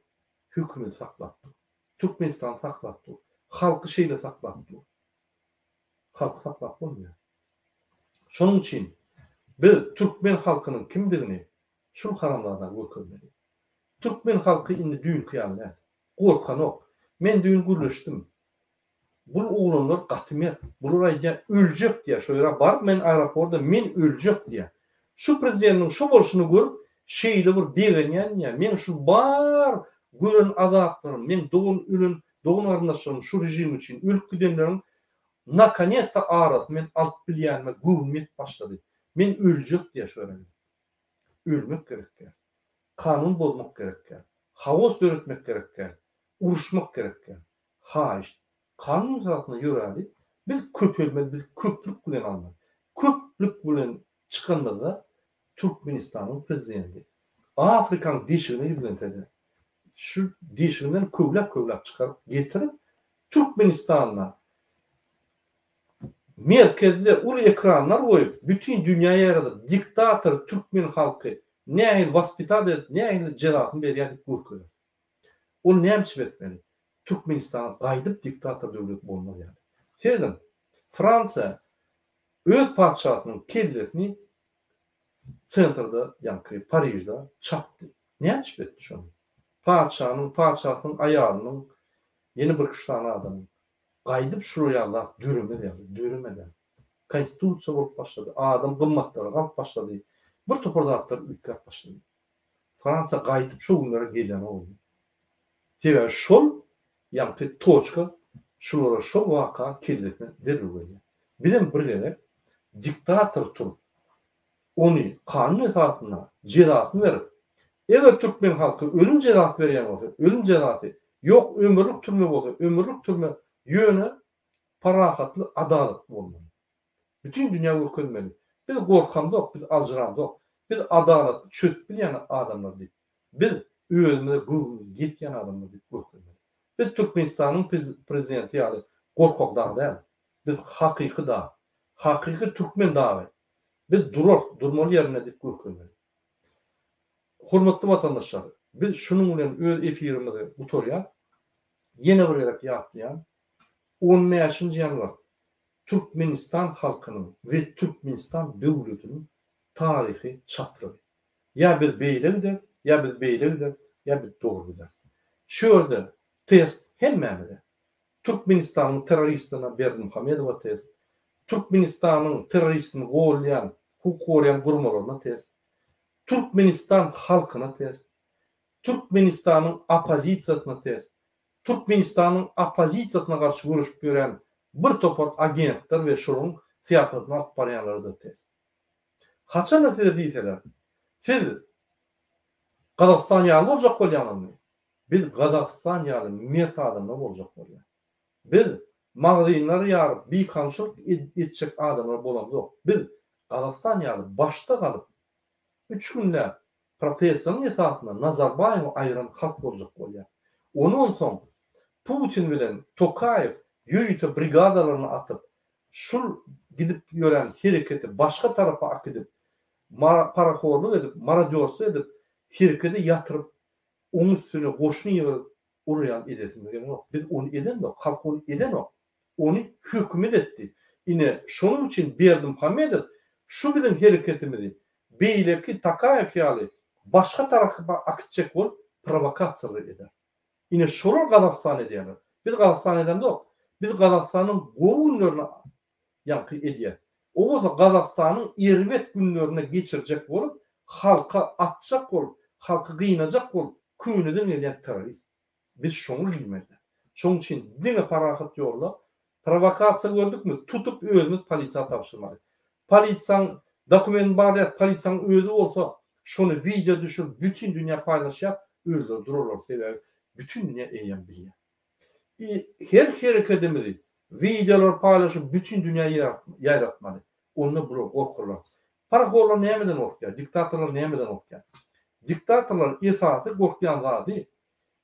hökümeti saklap dur. Türkmenistany saklap dur. Halky şeýle saklap dur. Halky saklap bolmaýar. Şonuň üçin biz türkmen halkynyň kimdigini şul haramzada görkezmeli. Türkmen halky indi düýnki ýaly däl. Gorkanok. Men düýn gürleşdim. Bul oglanlar gaty mert. Bular aýdýar öljek diýýär. Şo ýere baryp men aeroporda men öljek diýýär. Şu prezidentiň şu bolşuny görüp şeýle bir begenýän diýýär. Meň şu bar gören azaplarym, meň dogan ölen dogan garyndaşlarym şu režim üçin ölüp gidenleriň Nakonesta arasyny men alyp bilýänime göwnüm ýetip başlady. Men öljek diýýär şu ýere gelip. Ölmek gerek däl. Kanun bozmak gerek däl. Haos döretmek gerek däl. Uruşmak gerek däl. Haýyşt, kanun esasynda ýöräli, biz köpelmeli, biz köplük bilen almaly. Köplük bilen çykanymyzda Türkmenistanyň prezidenti Afrikanyň deşigine gizlense-de, şu deşiginden köwläp-köwläp çykaryp getirip, Türkmenistanda. Merkezde uly ekranlar goýup, bütin dünýä ýaýradyp, diktator türkmen halky nähili waspitat edip, nähili jezasyny berýär diýip görkezer. Ol näme üçin etmeli? Türkmenistana gaýdyp diktator döwlet bolmaz ýaly. Serediň, Fransiýa öz patyşasynyň kellesini sentrda, ýaňky Parižde çapdy. Näme üçin etdi şony? Patyşanyň, patyşasynyň aýalynyň, ýene birküç sany adamyň. Gaýdyp şular ýaly zat döremez ýaly, döremedem. Konstitusiýa bolup başlady, adam gymmatlary galyp başlady, bir topar zatlar üýtgäp başlady. Fransiýa gaýdyp şo günlere gelenok indi. Sebäbi şol ýaňky toçka şulara şol waka kellesine derrew gelýär. Bizem bir gezek diktator turup, ony kanun esasynda jezasyny berip, eger türkmen halky ölüm jezasy berýän bolsa, ölüm jezasy, ýok ömürlik türme bolsa, ömürlik türme, ýöne parahatly, adalatly bolmaly. Bütin dünýä görkezmeli. Biz gorkamzok, biz aljyramzok. Biz adalatly çözüp bilýän adamlar diýip. Biz özümize göwnümiz ýetýän adamlar diýip görkezmeli. Biz Türkmenistanyň prezidenti ýaly gorkak dag däl. Biz hakyky dag. Hakyky türkmen dagy. Biz durarys, durmaly ýerinde diýip görkezmeli. Hormatly watandaşlar, biz şunuň bilen öz efirimizi gutarýas. Ýene bir gezek ýatlaýan, on bäşinji ýanwar Türkmenistan halkynyň we Türkmenistan döwletiniň taryhy çatrygy. Ýa biz beýle gideris, ýa biz beýle gideris, ýa biz dogry gideris. Şu ýerde test hemmämize. Türkmenistanyň terroristine Berdimuhamedowa test, Türkmenistanyň terroristini golýan, hukuk goraýan gurmalaryna test, Türkmenistan halkyna test, Türkmenistanyň oppozisiýasyna test, Türkmenistanyň oppozisiýasyna garşy göreşip ýören bir topar agentler we şolaryň syýasatyny alyp barýanlara-da test. Haçanda size diýseler, siz Gazagystan ýaly boljak bolýaňyzmy? Biz Gazagystan ýaly mert adamlar boljak bolýas. Biz magazynlary ýaryp bikanunçylyk etjek adamlar bolamzok. Biz Gazagystan ýaly başda galyp, üç günläp protestlaryň esasynda Nazarbaýewi aýyran halk boljak bolýas. Ony onsoň Putin bilen Tokaýew ýörite brigadalaryny atyp, şul gidip ýören hereketi başga tarapa akidip, parahorlyk edip, marodýorstwo edip, herekedi ýatyryp, oň üstüne goşun ýygyryp urýan edesimiz gelenok. Biz ony edemzok, halk ony edenok. Ony hökümet etdi. Ine, şonuň üçin Berdimuhamedow şu biziň hereketimizi beýleki Tokaýew ýaly başga tarapa akitjek bolup prowokasiýalar eder. Ine şolar Gazagystan edýärler. Biz Gazagystan edemzok. Biz Gazagystanyň gowy günlerini ýaňky edýäs. O bolsa Gazagystanyň erbet günlerine geçirjek bolup, halka atjak bolup, halky gynajak bolup köneden gelýän terrorist. Biz şoňa girmeli. Şoň üçin diňe parahat ýolda prowokasiýa gördükmi tutup özümiz polisiýa tabşyrmaly. Polisiýaň dokumentini barlaýas, polisiýaň özi bolsa şony wideo düşürip bütin dünýä paýlaşýar, özleri durarlar sebäbi bütin dünýä eýýäm bilýär. Her herekedimizi wideolar paýlaşyp bütin dünýä ýaýratmaly. Onda bular gorkarlar. Parahorlar nämeden gorkýar? Diktatorlar nämeden gorkýar? Diktatorlar esasy gorkýan zady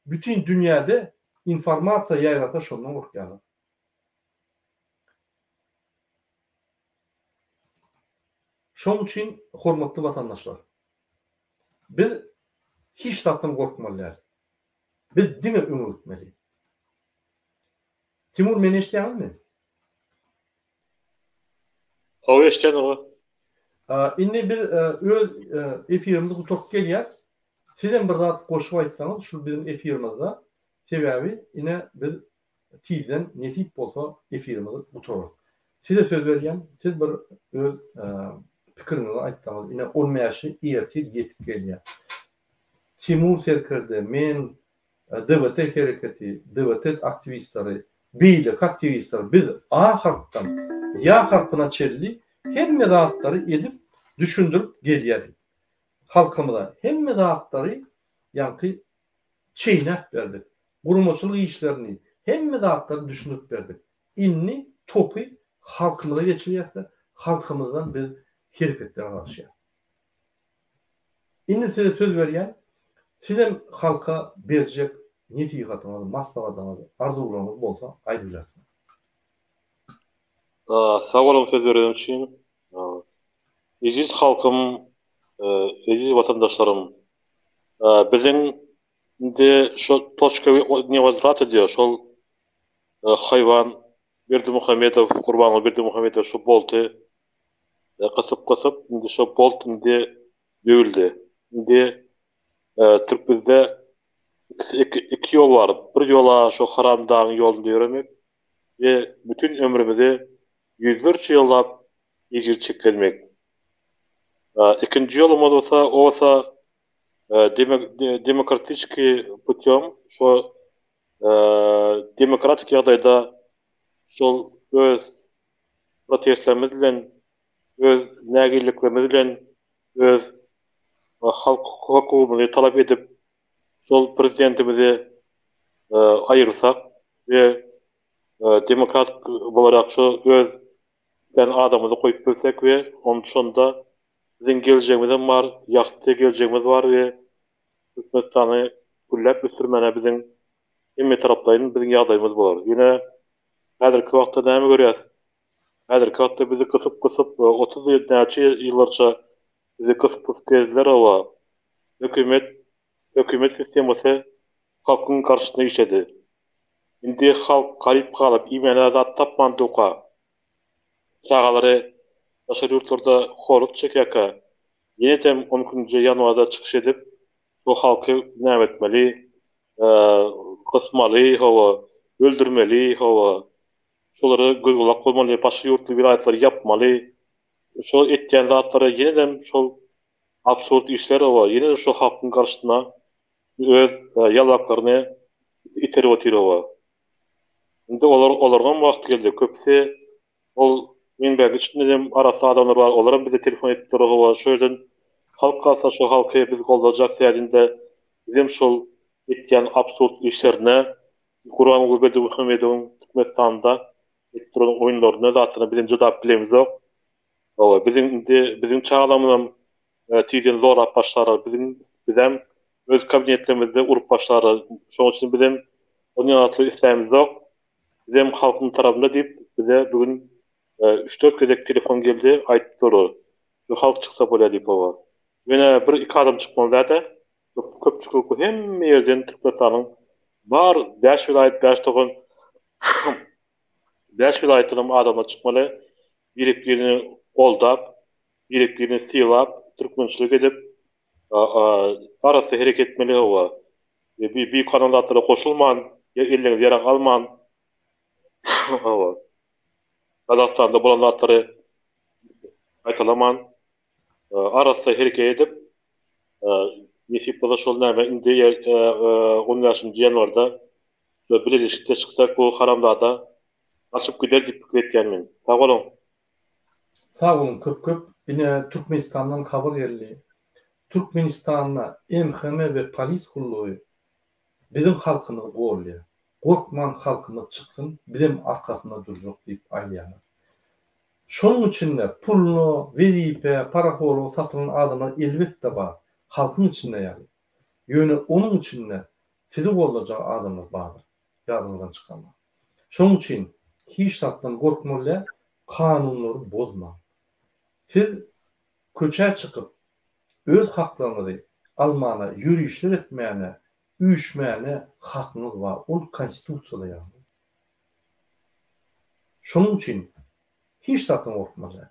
bütin dünýäde informasiýa ýaýrasa şondan gorkýarlar. Şoň üçin hormatly watandaşlar biz hiç zatdan gorkmaly däl. Biz diňe öňe gitmeli. Timur meni eşidýäňizmi? Hawa eşidýän aga. Indi biz öz efirimizi gutaryp gelýäs. Sizem bir zat goşup aýtsaňyz şu biziň efirimizde. Sebäbi ine biz tizden nesip bolsa efirimizi gutararys. Size söz berýän, siz bir öz pikiriňizi aýtsaňyz, ine on bäşi ertir ýetip gelýär. Timur serkerde, men, DWT hereketi, DWT aktiwistleri, beýleki aktiwistler biz A harpdan Ýa harpyna çenli hemme zatlary edip, düşündirip gelýädik. Halkymyza hemme zatlary ýaňky çeýnäp berdik. Guramaçylyk işlerini, hemme zatlary düşündirip berdik. Indi topy halkymyza geçirýäs-de, halkymyzdan biz hereketlere garaşýas. Indi size söz berýän, sizem halka berjek nesihatyňyz, maslahatyňyz, arzuwlaryňyz bolsa aýdybilersiňiz. Sag boluň söz bereniň üçin. Eziz halkym, eziz watandaşlarym. Biziň indi şo toçka newozwrata diýýär, şol haýwan Berdimuhamedow, Gurbanguly Berdimuhamedow şo bolty gysyp-gysyp, indi şo bolt indi döwüldi. Indi türk bizde iki ýol bar. Bir ýola şo haramdagyň ýolunda ýöremek we bütin ömrümizi ýüzlerçe ýyllap ejir çekdirmek. Ikinji ýolumyz bolsa, o bolsa demokratiçki putýom, şo demokratik ýagdaýda şol öz protestlerimiz bilen, öz nägileliklerimiz bilen öz halk hukugymyzy talap edip, şol prezidentimizi aýyrsak we demokrat bolarak şo öz islän adamymyzy goýup bilsek we şonda biziň geljegimizem bar, ýagty geljegimiz bar we Türkmenistany gülläp ösdürmäne biziň hemmetaraplaýyn biziň ýagdaýymyz bolar. Ýöne häzirki wagtda näme görýäs? Häzirki wagtda bizi gysyp-gysyp 30 ýyl näçe ýyllarça bizi gysyp-gysyp gezdiler hawa. Hökümet hökümet sistemasy halkyň garşysyna işledi. Indi halk garyp galyp iýmäne zat tapman durka, çagalary daşary ýurtlarda horluk çekýärkä ýenedem on ikinji ýanwarda çykyş edip şu halky näme etmeli gysmaly hawa öldürmeli hawa şolara göz gulak bolmaly başga ýurtly welaýatlary ýapmaly şol etýän zatlary ýenedem şol absurd işler hawa ýene-de şo halkyň garşysyna öz ýalaklaryny iterip otyr hawa. Indi olar olaryňam wagty geldi köpüsi ol menbäň içindem arassa adamlar bar olaram bize telefon edip dur hawa şo ýerden halk galsa şo halky biz goldajak sädinde bizem şol etýän absurd işlerine Gurbanguly Berdimuhamedowyň Türkmenistanda edip duran oýunlaryna zatyna bizem jydap bilemizok. Hawa, biziň indi biziň çagalarymyzam tizden zorlap başlarlar. Biziň bizem öz kabinetlerimizde urup başlarlar. Şonuň üçin bizem ondan atly islämizok. Bizem halkyň tarapynda diýip bize bu gün üç-dört gezek telefon geldi, aýdyp durlar. Şu halk çyksa bolýar diýip hawa. Ýöne bir iki adam çykmaly däl-de, köpçülik bu hemme ýerden Türkmenistanyň bar bäş welaýat bäş togan bäş welaýatdanam adamlar çykmaly. Birek-birini goldap, birek-birini sylap, türkmençilik edip, arassa hereket etmeli hawa. Bikanun zatlara goşulman, elleňize ýarag alman, hawa. Gazagystanda bolan zatlary gaýtalaman, arassa hereket edip, nesip bolsa şol näme indi on bäşinji ýanwarda bileleşikde çyksak bu haramzada Gaçyp gider diýip pikir etýän men. Sag boluň. Sag boluň köp köp. Ine Türkmenistandan habar geldi. Türkmenistanda MHM we polis gullugy biziň halkymyzy golýar. Gorkman halkymyz çyksyn bizem arkasynda durjak diýip aýdýarlar. Şonuň içinde puluna, wezipä, parahorluga satylan adamlar elbetde bar. Halkyň içinde ýaly. Ýöne onuň içinde sizi goldajak adamlar bardyr. Ýadyňyzdan çykarmaň. Şonuň üçin hiç zatdan gorkmaly däl, kanunlary bozmaň. Siz köçä çykyp, öz haklaryňyzy almana, ýörişler etmäne, üýşmäne hakyňyz bar, ol konstitusiýada ýazgyly. Şonuň üçin hiç zatdan gorkmaly däl.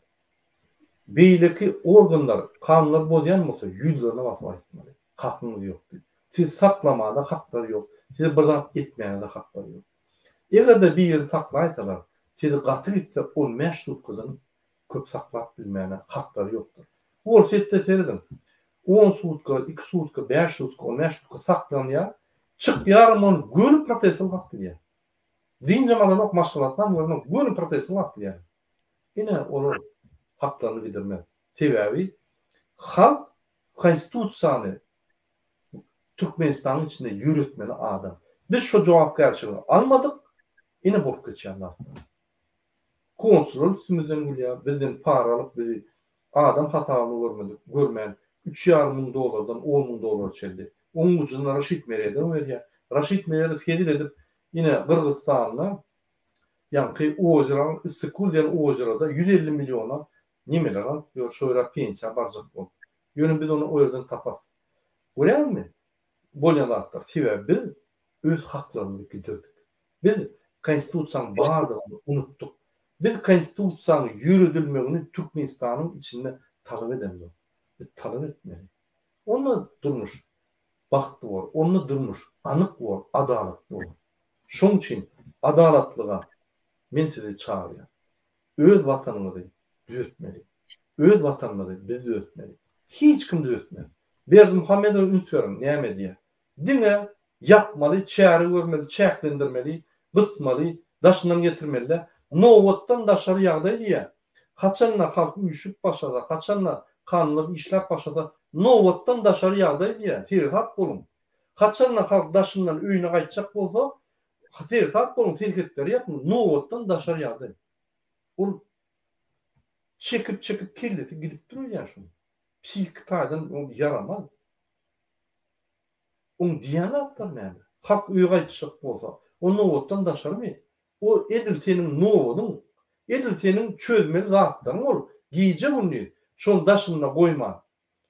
Beýleki organlar kanunlary bozýan bolsa ýüzlerine basyp aýtmaly. Hakyňyz ýok diýip. Sizi saklamada haklary ýok. Size bir zat etmäge-de haklary ýok. Eger-de birini saklaýsalar, sizi gaty gitse on bäş sutkadan köp saklap bilmäne haklary ýokdur. Orsýetde serediň. On sutka, iki sutka, bäş sutka, on bäş sutka saklanýar. Çykýaram ony göni proteste ylgap gidýär. Dynjam alanok, maşgalasynam görenok, göni proteste ylgap gidýär. Ine olar haklaryny gidirmez. Sebäbi halk konstitusiýany Türkmenistanyň içinde ýöretmeli adam. Biz şo jogapkärçiligi almadyk, ine bolup geçýän zatlar. Konsullar üstümizden gülýär, bizden para alyp bizi adam hasabyny görmedik, görmän üç ýarym müň dollardan on müň dollara çenli. Oň ujuna Raşid Meredow berýär. Raşid Meredow hezil edip ine Gyrgyzystanda. Ýaňky ozeraň Issyk-Kul diýen ozerada 150 milliona nemeler alyp ýör, şo ýere pensiýa barjak bolup. Ýöne biz ony o ýerden taparys. Görýäňizmi? Bolýan zatlar. Sebäbi biz öz haklarymyzy gidirdik. Biz Konstitusiýanyň bardygyny unutdyk. Biz Konstitusiýanyň ýöredilmegini Türkmenistanyň içinde talap edemzok. Biz talap etmeli. Onda durmuş bagtly bor, onda durmuş anyk bor, adalatly bor. Şoň üçin adalatlyga men sizi çagyrýan. Öz watanyňyzy düzetmeli. Öz watanymyzy biz düzetmeli. Hiç kim düzetmez. Berdimuhamedowa üns beriň näme edýär. Diňe ýapmaly, çäre görmeli, çäklendirmeli, gysmaly, daşyndan getirmeli-dä. Nobatdan daşary ýagdaý diýýär. Haçanda halk üýşüp başlasa, haçanda kanunlar işläp başlasa, nobatdan daşary ýagdaý diýýär. Seresap boluň. Haçanda halk daşyndan öýüne gaýtjak bolsa, seresap boluň, serhetleri ýapyň, nobatdan daşary ýagdaý. Ol çekip-çekip kellesi gidip dur öýdýän şuň. Psihiki taýdan ol ýaramaz. Oň diýýän zatlary näme? Halk öýe gaýtjak bolsa, o nobatdan daşarymy? O edil seniň nobadyň, edil seniň çözmeli zatlaryň ol, gije-gündiz şony daşynda goýman.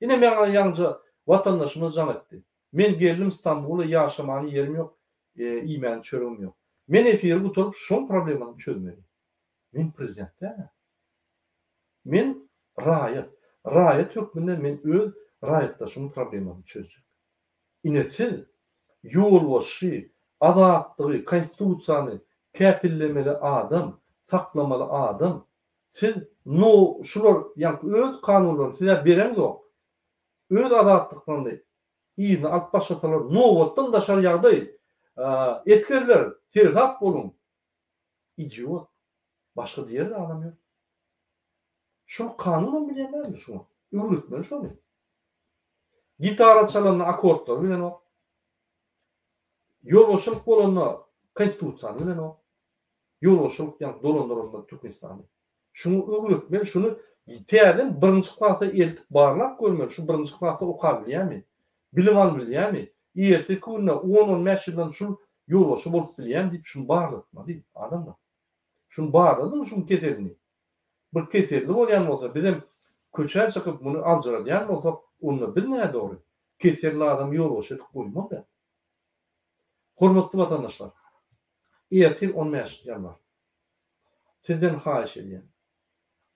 Ine maňa ýaňja watandaşymyz jaň etdi. Men geldim Stambula ýaşamana ýerim ýok, iýmäne çöregim ýok. Men efiri gutaryp şoň problemasyny çözmeli. Men prezident däl-ä. Men raýat. Raýat hökmünde men öz raýatdaşymyň problemasyny çözjek. Ine siz ýolbaşçy, azatlygy, konstitusiýany käpillemeli adam, saklamaly adam. Siz no şular ýaňky öz kanunlaryny siz-ä bereňzok. Öz azatlyklaryny yzyna alyp başlasalar nobatdan daşary ýagdaý. Esgerler seresap boluň. Idiot. Başga diýer zadam ýok. Şul kanunam bilýän dälmi şuňa? Öwretmeli şony. Gitara çalanda akordlary bilenok. Ýolbaşçylyk bolanda konstitusiýany bilenok. Ýolbaşçylyk ýa dolandyranda Türkmenistany. Şuňa öwretmeli, şuny täzeden birinji klasa eltip barlap görmeli, şu birinji klasda okabilýärmi? Bilim alybilýärmi? Erteki günde on-on bäş ýyldan şul ýolbaşçy bolup bilýärmi diýip şuny barlatmaly adamlar. Şuny barladyň şuň keselini. Bir keselli bolýan bolsa bizem köçä çykyp muny aljyradýan bolsak onda biz nädogry? Keselli adamy ýolbaşçy edip goýmaly däl. Hormatly watandaşlar! Ertir on bäşinji ýanwar. Sizden haýyş edýän.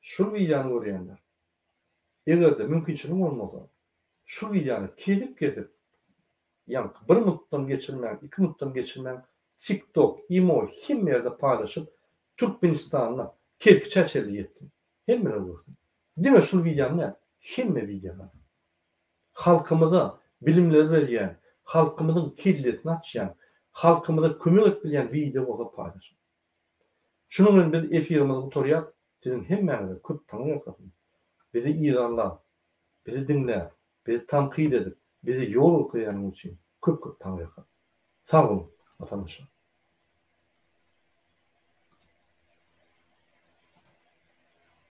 Şul wideony görýänler. Eger-de mümkinçilik bolmasa, şu wideony kesip-kesip, ýaňky bir minutdan geçirmäň, iki minutdan geçirmäň, TikTok, imo hemme ýerde paýlaşyp, Türkmenistanda kerpiçä çenli ýetsin. Hemmeler görsün. Diňe şul wideony däl, hemme wideolary. Halkymyza bilimler berýän, halkymyzyň kellesini açýan, halkymyza kömek edip bilýän wideo bolsa paýlaşyň. Şunuň bilen biz efirimizi gutarýas. Siziň hemmäňize köp taňryýalkasyn. Bizi yzarlap, bizi diňläp, bizi tankyt edip, bize ýol görkezýäniňiz üçin köp köp taňryýalkasyn. Sag boluň, watandaşlar.